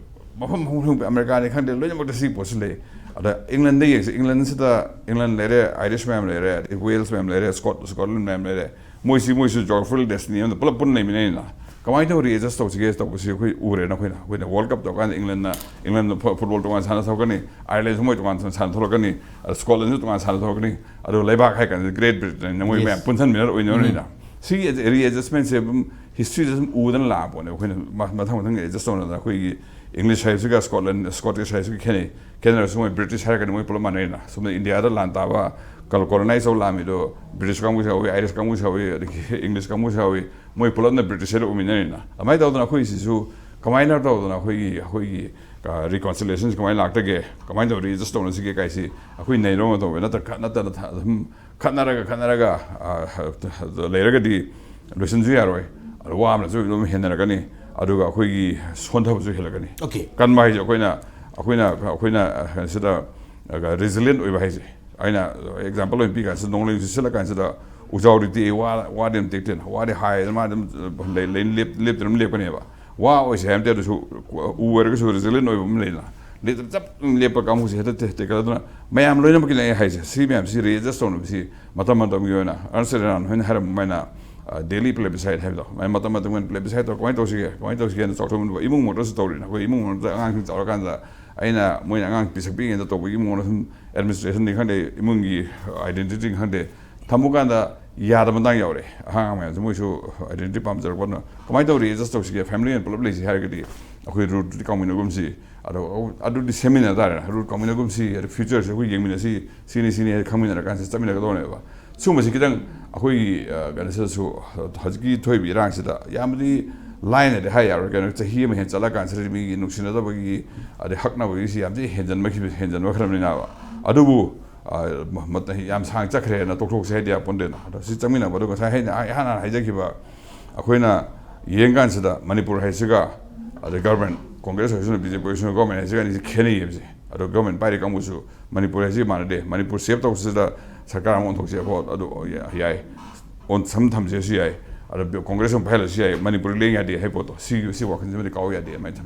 ꯃꯐꯝ ꯃꯐꯝ ꯈꯨꯗꯤꯡꯃꯛꯇ, ꯑꯃꯦꯔꯤꯀꯥꯅꯤ ꯈꯪꯗꯦ, ꯂꯣꯏꯅꯃꯛꯇ ꯁꯤꯒꯤ ꯄꯣꯠꯁꯤ ꯂꯩ꯫ ꯑꯗ ꯏꯪꯂꯦꯟꯗ ꯌꯦꯡꯁꯤ, ꯏꯪꯂꯦꯟꯁꯤꯗ, ꯏꯪꯂꯦꯟ ꯂꯩꯔꯦ, ꯑꯥꯏꯔꯤꯁ ꯃꯌꯥꯝ ꯂꯩꯔꯦ, ꯑꯗꯩ ꯋꯦꯜꯁ ꯃꯌꯥꯝ ꯂꯩꯔꯦ, ꯁ꯭ꯀꯣꯠ-, ꯁ꯭ꯀꯣꯠꯂꯦꯟ ꯃꯌꯥꯝ ꯂꯩꯔꯦ꯫ ꯃꯣꯏꯁꯤ, ꯃꯣꯏꯁꯨ ꯖꯣꯒ꯭ꯔꯥꯐꯤꯀꯦꯜ ꯗꯦꯁꯇꯤꯅꯤ ꯑꯃꯗ ꯄꯨꯂꯞ ꯄꯨꯟꯅ ꯂꯩꯃꯤꯟꯅꯩꯅ꯫ ꯀꯃꯥꯏꯅ ꯇꯧꯔ ꯔꯤꯑꯦꯗꯖꯁ꯭ꯠ ꯇꯧꯁꯤꯒꯦ ꯇꯧꯕꯁꯤ ꯑꯩꯈꯣꯏ ꯎꯔꯦꯅ꯫ ꯑꯩꯈꯣꯏꯅ, ꯑꯩꯈꯣꯏꯅ ꯋꯥꯔꯜ ꯀꯞ ꯇꯧꯔꯀꯥꯟꯗ ꯏꯪꯂꯦꯟꯅ, ꯏꯪꯂꯦꯟꯗ ꯐꯨ-, ꯐꯨꯠꯕꯣꯜ ꯇꯣꯉꯥꯟ ꯁꯥꯟꯅ ꯊꯣꯛꯀꯅꯤ, ꯑꯥꯌꯔꯂꯦꯟꯁꯨ ꯃꯣꯏ ꯇꯣꯉꯥꯟ ꯁꯥꯟꯅ ꯊꯣꯛꯂꯛꯀꯅꯤ, ꯑꯗ ꯁ꯭ꯀꯣꯠꯂꯦꯟꯁꯨ ꯇꯣꯉꯥꯟ ꯁꯥꯟꯅ ꯊꯣꯛꯂꯛꯀꯅꯤ, ꯑꯗꯨꯒ ꯂꯩꯕꯥꯛ ꯍꯥꯏ ꯀꯥꯟꯗ ꯒ꯭ꯔꯦꯠ ꯕ꯭ꯔꯤꯇꯦꯟꯅ ꯃꯣꯏ ꯃꯌꯥꯝ ꯄꯨꯟꯁꯤꯟꯃꯤꯟꯅꯔ ꯑꯣꯏꯅꯕꯅꯤꯅ꯫ ꯁꯤꯒꯤ ꯔꯤꯑꯦꯗꯖꯁ꯭ꯠꯃꯦꯟꯠꯁꯦ ꯑꯗꯨꯝ ꯍꯤꯁꯇ꯭ꯔꯤꯗ ꯁꯨꯝ ꯎꯗꯅ ꯂꯥꯛꯄꯅꯦ꯫ ꯑꯩꯈꯣꯏꯅ ꯃ-, ꯃꯊꯪ ꯃꯊꯪ ꯑꯦꯗꯖꯁ꯭ꯠ ꯇꯧꯅꯗꯅ ꯑꯩꯈꯣꯏꯒꯤ ꯏꯪꯂꯤꯁ ꯍꯥꯏꯁꯤꯒ ꯁ꯭ꯀꯣꯠꯂꯦꯟ, ꯁ꯭ꯀꯣꯇꯤꯁ ꯍꯥꯏꯁꯤꯒ ꯈꯦꯠꯅꯩ꯫ ꯈꯦꯠꯅꯔꯁꯨ ꯃꯣꯏ ꯕ꯭ꯔꯤꯇꯤꯁ ꯍꯥꯏꯔꯒꯗꯤ ꯃꯣꯏ ꯄꯨꯂꯞ ꯃꯥꯟꯅꯩꯅ꯫ ꯁꯣꯝꯗ ꯏꯟꯗꯤꯌꯥꯗ ꯂꯥꯟ ꯇꯥꯕ, ꯀꯣꯂꯣꯅꯥꯏꯁ ꯇꯧꯕ ꯂꯥꯛꯑꯝꯃꯤꯗꯣ ꯕ꯭ꯔꯤꯇꯤꯁ ꯀꯥꯡꯕꯨꯁꯨ ꯌꯥꯎꯏ, ꯑꯥꯏꯔꯤꯁ ꯀꯥꯡꯕꯨꯁꯨ ꯌꯥꯎꯏ, ꯑꯗꯒꯤ ꯏꯪꯂꯤꯁ ꯀꯥꯡꯕꯨꯁꯨ ꯌꯥꯎꯏ꯫ ꯃꯣꯏ ꯄꯨꯂꯞꯅ ꯕ꯭ꯔꯤꯇꯤꯁ ꯍꯥꯏꯗ ꯎꯃꯤꯟꯅꯔꯤꯅ꯫ ꯑꯗꯨꯃꯥꯏꯅ ꯇꯧꯗꯅ ꯑꯩꯈꯣꯏ ꯁꯤꯁꯨ ꯀꯃꯥꯏꯅ ꯇꯧꯗꯅ ꯑꯩꯈꯣꯏꯒꯤ, ꯑꯩꯈꯣꯏꯒꯤ, ꯑ, ꯔꯤꯀꯣꯟꯁꯤꯂꯤꯌꯦꯁꯟꯁꯤ ꯀꯃꯥꯏꯅ ꯂꯥꯛꯇꯒꯦ, ꯀꯃꯥꯏꯅ ꯇꯧꯔ ꯔꯤꯑꯦꯗꯖꯁ꯭ꯠ ꯇꯧꯅꯁꯤꯒꯦ ꯀꯥꯏꯁꯤ ꯑꯩꯈꯣꯏ ꯅꯩꯅꯕ ꯑꯃ ꯇꯧꯋꯦ꯫ ꯅꯠꯇ꯭ꯔ-, ꯈꯠ-, ꯅꯠꯇꯅ ꯊ-, ꯑꯗꯨꯝ ꯈꯠꯅꯔꯒ, ꯈꯠꯅꯔꯒ, ꯑ, ꯂꯩꯔꯒꯗꯤ ꯂꯣꯏꯁꯤꯟꯁꯨ ꯌꯥꯔꯣꯏ꯫ ꯑꯗꯨ ꯋꯥ ꯑꯃꯅꯁꯨ ꯑꯗꯨꯝ ꯍꯦꯟꯅꯔꯛꯀꯅꯤ, ꯑꯗꯨꯒ ꯑꯩꯈꯣꯏꯒꯤ ꯁꯣꯟꯊꯕꯁꯨ ꯍꯦꯜꯂꯛꯀꯅꯤ꯫ ꯀꯟꯕ ꯍꯥꯏꯁꯦ ꯑꯩꯈꯣꯏꯅ, ꯑꯩꯈꯣꯏꯅ, ꯑꯩꯈꯣꯏꯅ, ꯑ, ꯁꯤꯗ, ꯑ, ꯔꯤꯖꯤꯂꯤꯌꯦꯟꯠ ꯑꯣꯏꯕ ꯍꯥꯏꯁꯦ꯫ ꯑꯩꯅ ꯑꯦꯛꯖꯥꯝꯄꯜ ꯑꯣꯏꯅ ꯄꯤ ꯀꯥꯟꯁꯤꯗ, ꯅꯣꯡꯂꯩ ꯅꯨꯡꯁꯤꯠ ꯁꯤꯠꯂ ꯀꯥꯟꯁꯤꯗ ꯎꯖꯥꯎꯗꯤ ꯇꯦꯛꯏ, ꯋꯥ, ꯋꯥꯗꯤ ꯑꯗꯨꯝ ꯇꯦꯛꯇꯦꯅ꯫ ꯋꯥꯗꯤ ꯍꯥꯏꯗꯅ ꯃꯥ ꯑꯗꯨꯝ ꯂꯩ-, ꯂꯩ-, ꯂꯦꯞ-, ꯂꯦꯞꯇꯅ ꯑꯗꯨꯝ ꯂꯦꯞꯀꯅꯦꯕ꯫ ꯋꯥ ꯑꯣꯏꯁꯦ ꯍꯥꯏꯕ ꯅꯠꯇꯦ, ꯑꯗꯨꯁꯨ ꯎ ꯑꯣꯏꯔꯒꯁꯨ ꯔꯤꯖꯤꯂꯤꯌꯦꯟꯠ ꯑꯣꯏꯕ ꯑꯃ ꯂꯩꯗꯅ꯫ ꯂꯦꯞꯇꯅ ꯆꯞ ꯂꯦꯞꯄ ꯀꯥꯡꯕꯨꯁꯦ ꯍꯦꯛꯇ ꯇꯦ-, ꯇꯦꯛꯀꯠꯂꯗꯅ ꯃꯌꯥꯝ ꯂꯣꯏꯅꯃꯛꯀꯤꯅꯦ ꯑꯩ ꯍꯥꯏꯁꯦ꯫ ꯁꯤ ꯃꯌꯥꯝꯁꯤ ꯔꯤꯑꯦꯗꯖꯁ꯭ꯠ ꯇꯧꯅꯕꯁꯤ ꯃꯇꯝ ꯃꯇꯝꯒꯤ ꯑꯣꯏꯅ ꯑꯔꯟꯁ ꯔꯦꯅꯥꯟ ꯍꯣꯏꯅ ꯍꯥꯏꯔꯝꯕ ꯑꯗꯨꯃꯥꯏꯅ ꯗꯦꯂꯤ ꯄ꯭ꯂꯦꯕꯤꯁꯥꯏꯠ ꯍꯥꯏꯕꯗꯣ, ꯃꯥꯏ ꯃꯇꯝ ꯃꯇꯝꯒꯤ ꯄ꯭ꯂꯦꯕꯤꯁꯥꯏꯠ ꯇꯧꯔ ꯀꯃꯥꯏꯅ ꯇꯧꯁꯤꯒꯦ, ꯀꯃꯥꯏꯅ ꯇꯧꯁꯤꯒꯦꯅ ꯆꯥꯎꯊꯣꯛꯃꯤꯟꯅꯕ꯫ ꯏꯃꯨꯡ ꯃꯛꯇꯁꯨ ꯇꯧꯔꯤꯅ, ꯑꯩꯈꯣꯏ ꯏꯃꯨꯡ ꯃꯛꯇ ꯑꯉꯥꯡꯁꯤꯡ ꯆꯥꯎꯔꯀꯥꯟꯗ ꯑꯩꯅ ꯃꯣꯏꯅ ꯑꯉꯥꯡ ꯄꯤꯁꯛ ꯄꯤꯛꯏꯉꯩꯗ ꯇꯧꯕꯒꯤ ꯃꯑꯣꯡꯗ ꯁꯨꯝ ꯑꯦꯗꯃꯤꯅꯤꯁꯇ꯭ꯔꯦꯁꯟꯅꯤ ꯈꯪꯗꯦ, ꯏꯃꯨꯡꯒꯤ ꯑꯥꯏꯗꯦꯟꯇꯤꯇꯤꯅꯤ ꯈꯪꯗꯦ, ꯊꯝꯃꯨ ꯀꯥꯟꯗ ꯌꯥꯗꯕ ꯃꯇꯥꯡ ꯌꯥꯎꯔꯦ꯫ ꯑꯉꯥꯡ ꯃꯌꯥꯝꯁꯦ ꯃꯣꯏꯁꯨ ꯑꯥꯏꯗꯦꯟꯇꯤꯇꯤ ꯄꯥꯝꯖꯔꯛꯄꯅ ꯀꯃꯥꯏꯅ ꯇꯧꯔꯤ, ꯑꯦꯗꯖꯁ ꯇꯧꯁꯤꯒꯦ, ꯐꯦꯃꯤꯂꯤ ꯑꯣꯏꯅ ꯄꯨꯂꯞ ꯂꯩꯁꯤ ꯍꯥꯏꯔꯒꯗꯤ ꯑꯩꯈꯣꯏ ꯔꯨꯠꯇꯨꯗꯤ ꯀꯥꯎꯃꯤꯟꯅꯒꯨꯝꯁꯤ, ꯑꯗꯣ ꯑꯗꯨꯗꯤ ꯁꯦꯝꯃꯤꯟꯅ ꯇꯥꯔꯦꯅ, ꯔꯨꯠ ꯀꯥꯎꯃꯤꯟꯅꯒꯨꯝꯁꯤ, ꯑꯗ ꯐ꯭ꯌꯨꯆꯔꯁꯦ ꯑꯩꯈꯣꯏ ꯌꯦꯡꯃꯤꯟꯅꯁꯤ, ꯁꯤꯅꯤ ꯁꯤꯅꯤ ꯍꯥꯏꯗꯤ ꯈꯪꯃꯤꯟꯅꯔꯀꯥꯟꯁꯤꯗ ꯆꯠꯃꯤꯟꯅꯒꯗꯧꯅꯦꯕ꯫ ꯁꯤꯒꯨꯝꯕꯁꯤ ꯈꯤꯇꯪ ꯑꯩꯈꯣꯏꯒꯤ ꯑ, ꯀꯩꯅꯣꯁꯤꯗꯁꯨ, ꯍꯧꯖꯤꯛꯀꯤ ꯊꯣꯛꯏꯕ ꯏꯔꯥꯡꯁꯤꯗ ꯌꯥꯝꯅꯗꯤ ꯂꯥꯏꯅꯗꯤ ꯍꯥꯏ ꯌꯥꯔꯣꯏ꯫ ꯀꯩꯅꯣ, ꯆꯍꯤ ꯑꯃ ꯍꯦꯟ ꯆꯠꯂꯀꯥꯟꯁꯤꯗ ꯃꯤꯒꯤ ꯅꯨꯡꯁꯤꯅꯗꯕꯒꯤ ꯑꯗꯩ ꯍꯛꯅꯕꯒꯤꯁꯤ ꯌꯥꯝ ꯊꯤ ꯍꯦꯟꯖꯟꯕ, ꯍꯦꯟꯖꯟꯕ ꯈꯔꯅꯤꯅꯕ꯫ ꯑꯗꯨꯕꯨ ꯑ, ꯃ-, ꯃꯇꯝ ꯌꯥꯝ ꯁꯥꯡ ꯆꯠꯈ꯭ꯔꯦꯅ ꯇꯣꯛꯊꯣꯛꯁꯦ ꯍꯥꯏꯗꯤ ꯌꯥꯄꯣꯟꯇꯦꯅ꯫ ꯑꯗꯣ ꯁꯤ ꯆꯪꯃꯤꯟꯅꯕꯗꯣ ꯉꯁꯥꯏ ꯑꯩꯅ ꯏꯍꯥꯟ ꯍꯥꯟꯅ ꯍꯥꯏꯖꯈꯤꯕ, ꯑꯩꯈꯣꯏꯅ ꯌꯦꯡꯀꯥꯟꯁꯤꯗ ꯃꯅꯤꯄꯨꯔ ꯍꯥꯏꯁꯤꯒ ꯑꯗꯩ ꯒꯚꯔꯟꯃꯦꯟ, ꯀꯣꯡꯒ꯭ꯔꯦꯁ ꯑꯣꯏꯔꯁꯨ ꯕꯤ ꯖꯦ ꯄꯤ ꯑꯣꯏꯔꯁꯨ ꯒꯚꯔꯟꯃꯦꯟ ꯍꯥꯏꯁꯤꯒ ꯑꯅꯤꯁꯤ ꯈꯦꯠꯅꯩꯌꯦꯕꯁꯦ꯫ ꯑꯗꯣ ꯒꯚꯔꯟꯃꯦꯟ ꯄꯥꯏꯔꯤ ꯀꯥꯡꯕꯨꯁꯨ ꯃꯅꯤꯄꯨꯔ ꯍꯥꯏꯁꯤꯒ ꯃꯥꯟꯅꯗꯦ꯫ ꯃꯅꯤꯄꯨꯔ ꯁꯦꯞ ꯇꯧꯕꯁꯤꯗ ꯁꯔꯀꯥꯔ ꯑꯃ ꯑꯣꯟꯊꯣꯛꯁꯦ ꯍꯥꯏꯕ ꯑꯗꯨ ꯌꯥꯏ, ꯑꯣꯟ ꯁꯝ ꯊꯝꯁꯦꯁꯨ ꯌꯥꯏ, ꯑꯗꯣ ꯀꯣꯡꯒ꯭ꯔꯦꯁ ꯑꯃ ꯄꯥꯏꯍꯜꯂꯁꯨ ꯌꯥꯏ꯫ ꯃꯅꯤꯄꯨꯔ ꯂꯦꯡ ꯌꯥꯗꯦ ꯍꯥꯏ ꯄꯣꯠꯇꯣ, ꯁꯤ, ꯁꯤ ꯋꯥꯈꯜꯁꯤꯃꯗꯤ ꯀꯥꯎ ꯌꯥꯗꯦ ꯑꯗꯨꯃꯥꯏꯅ ꯊꯝꯖꯩ꯫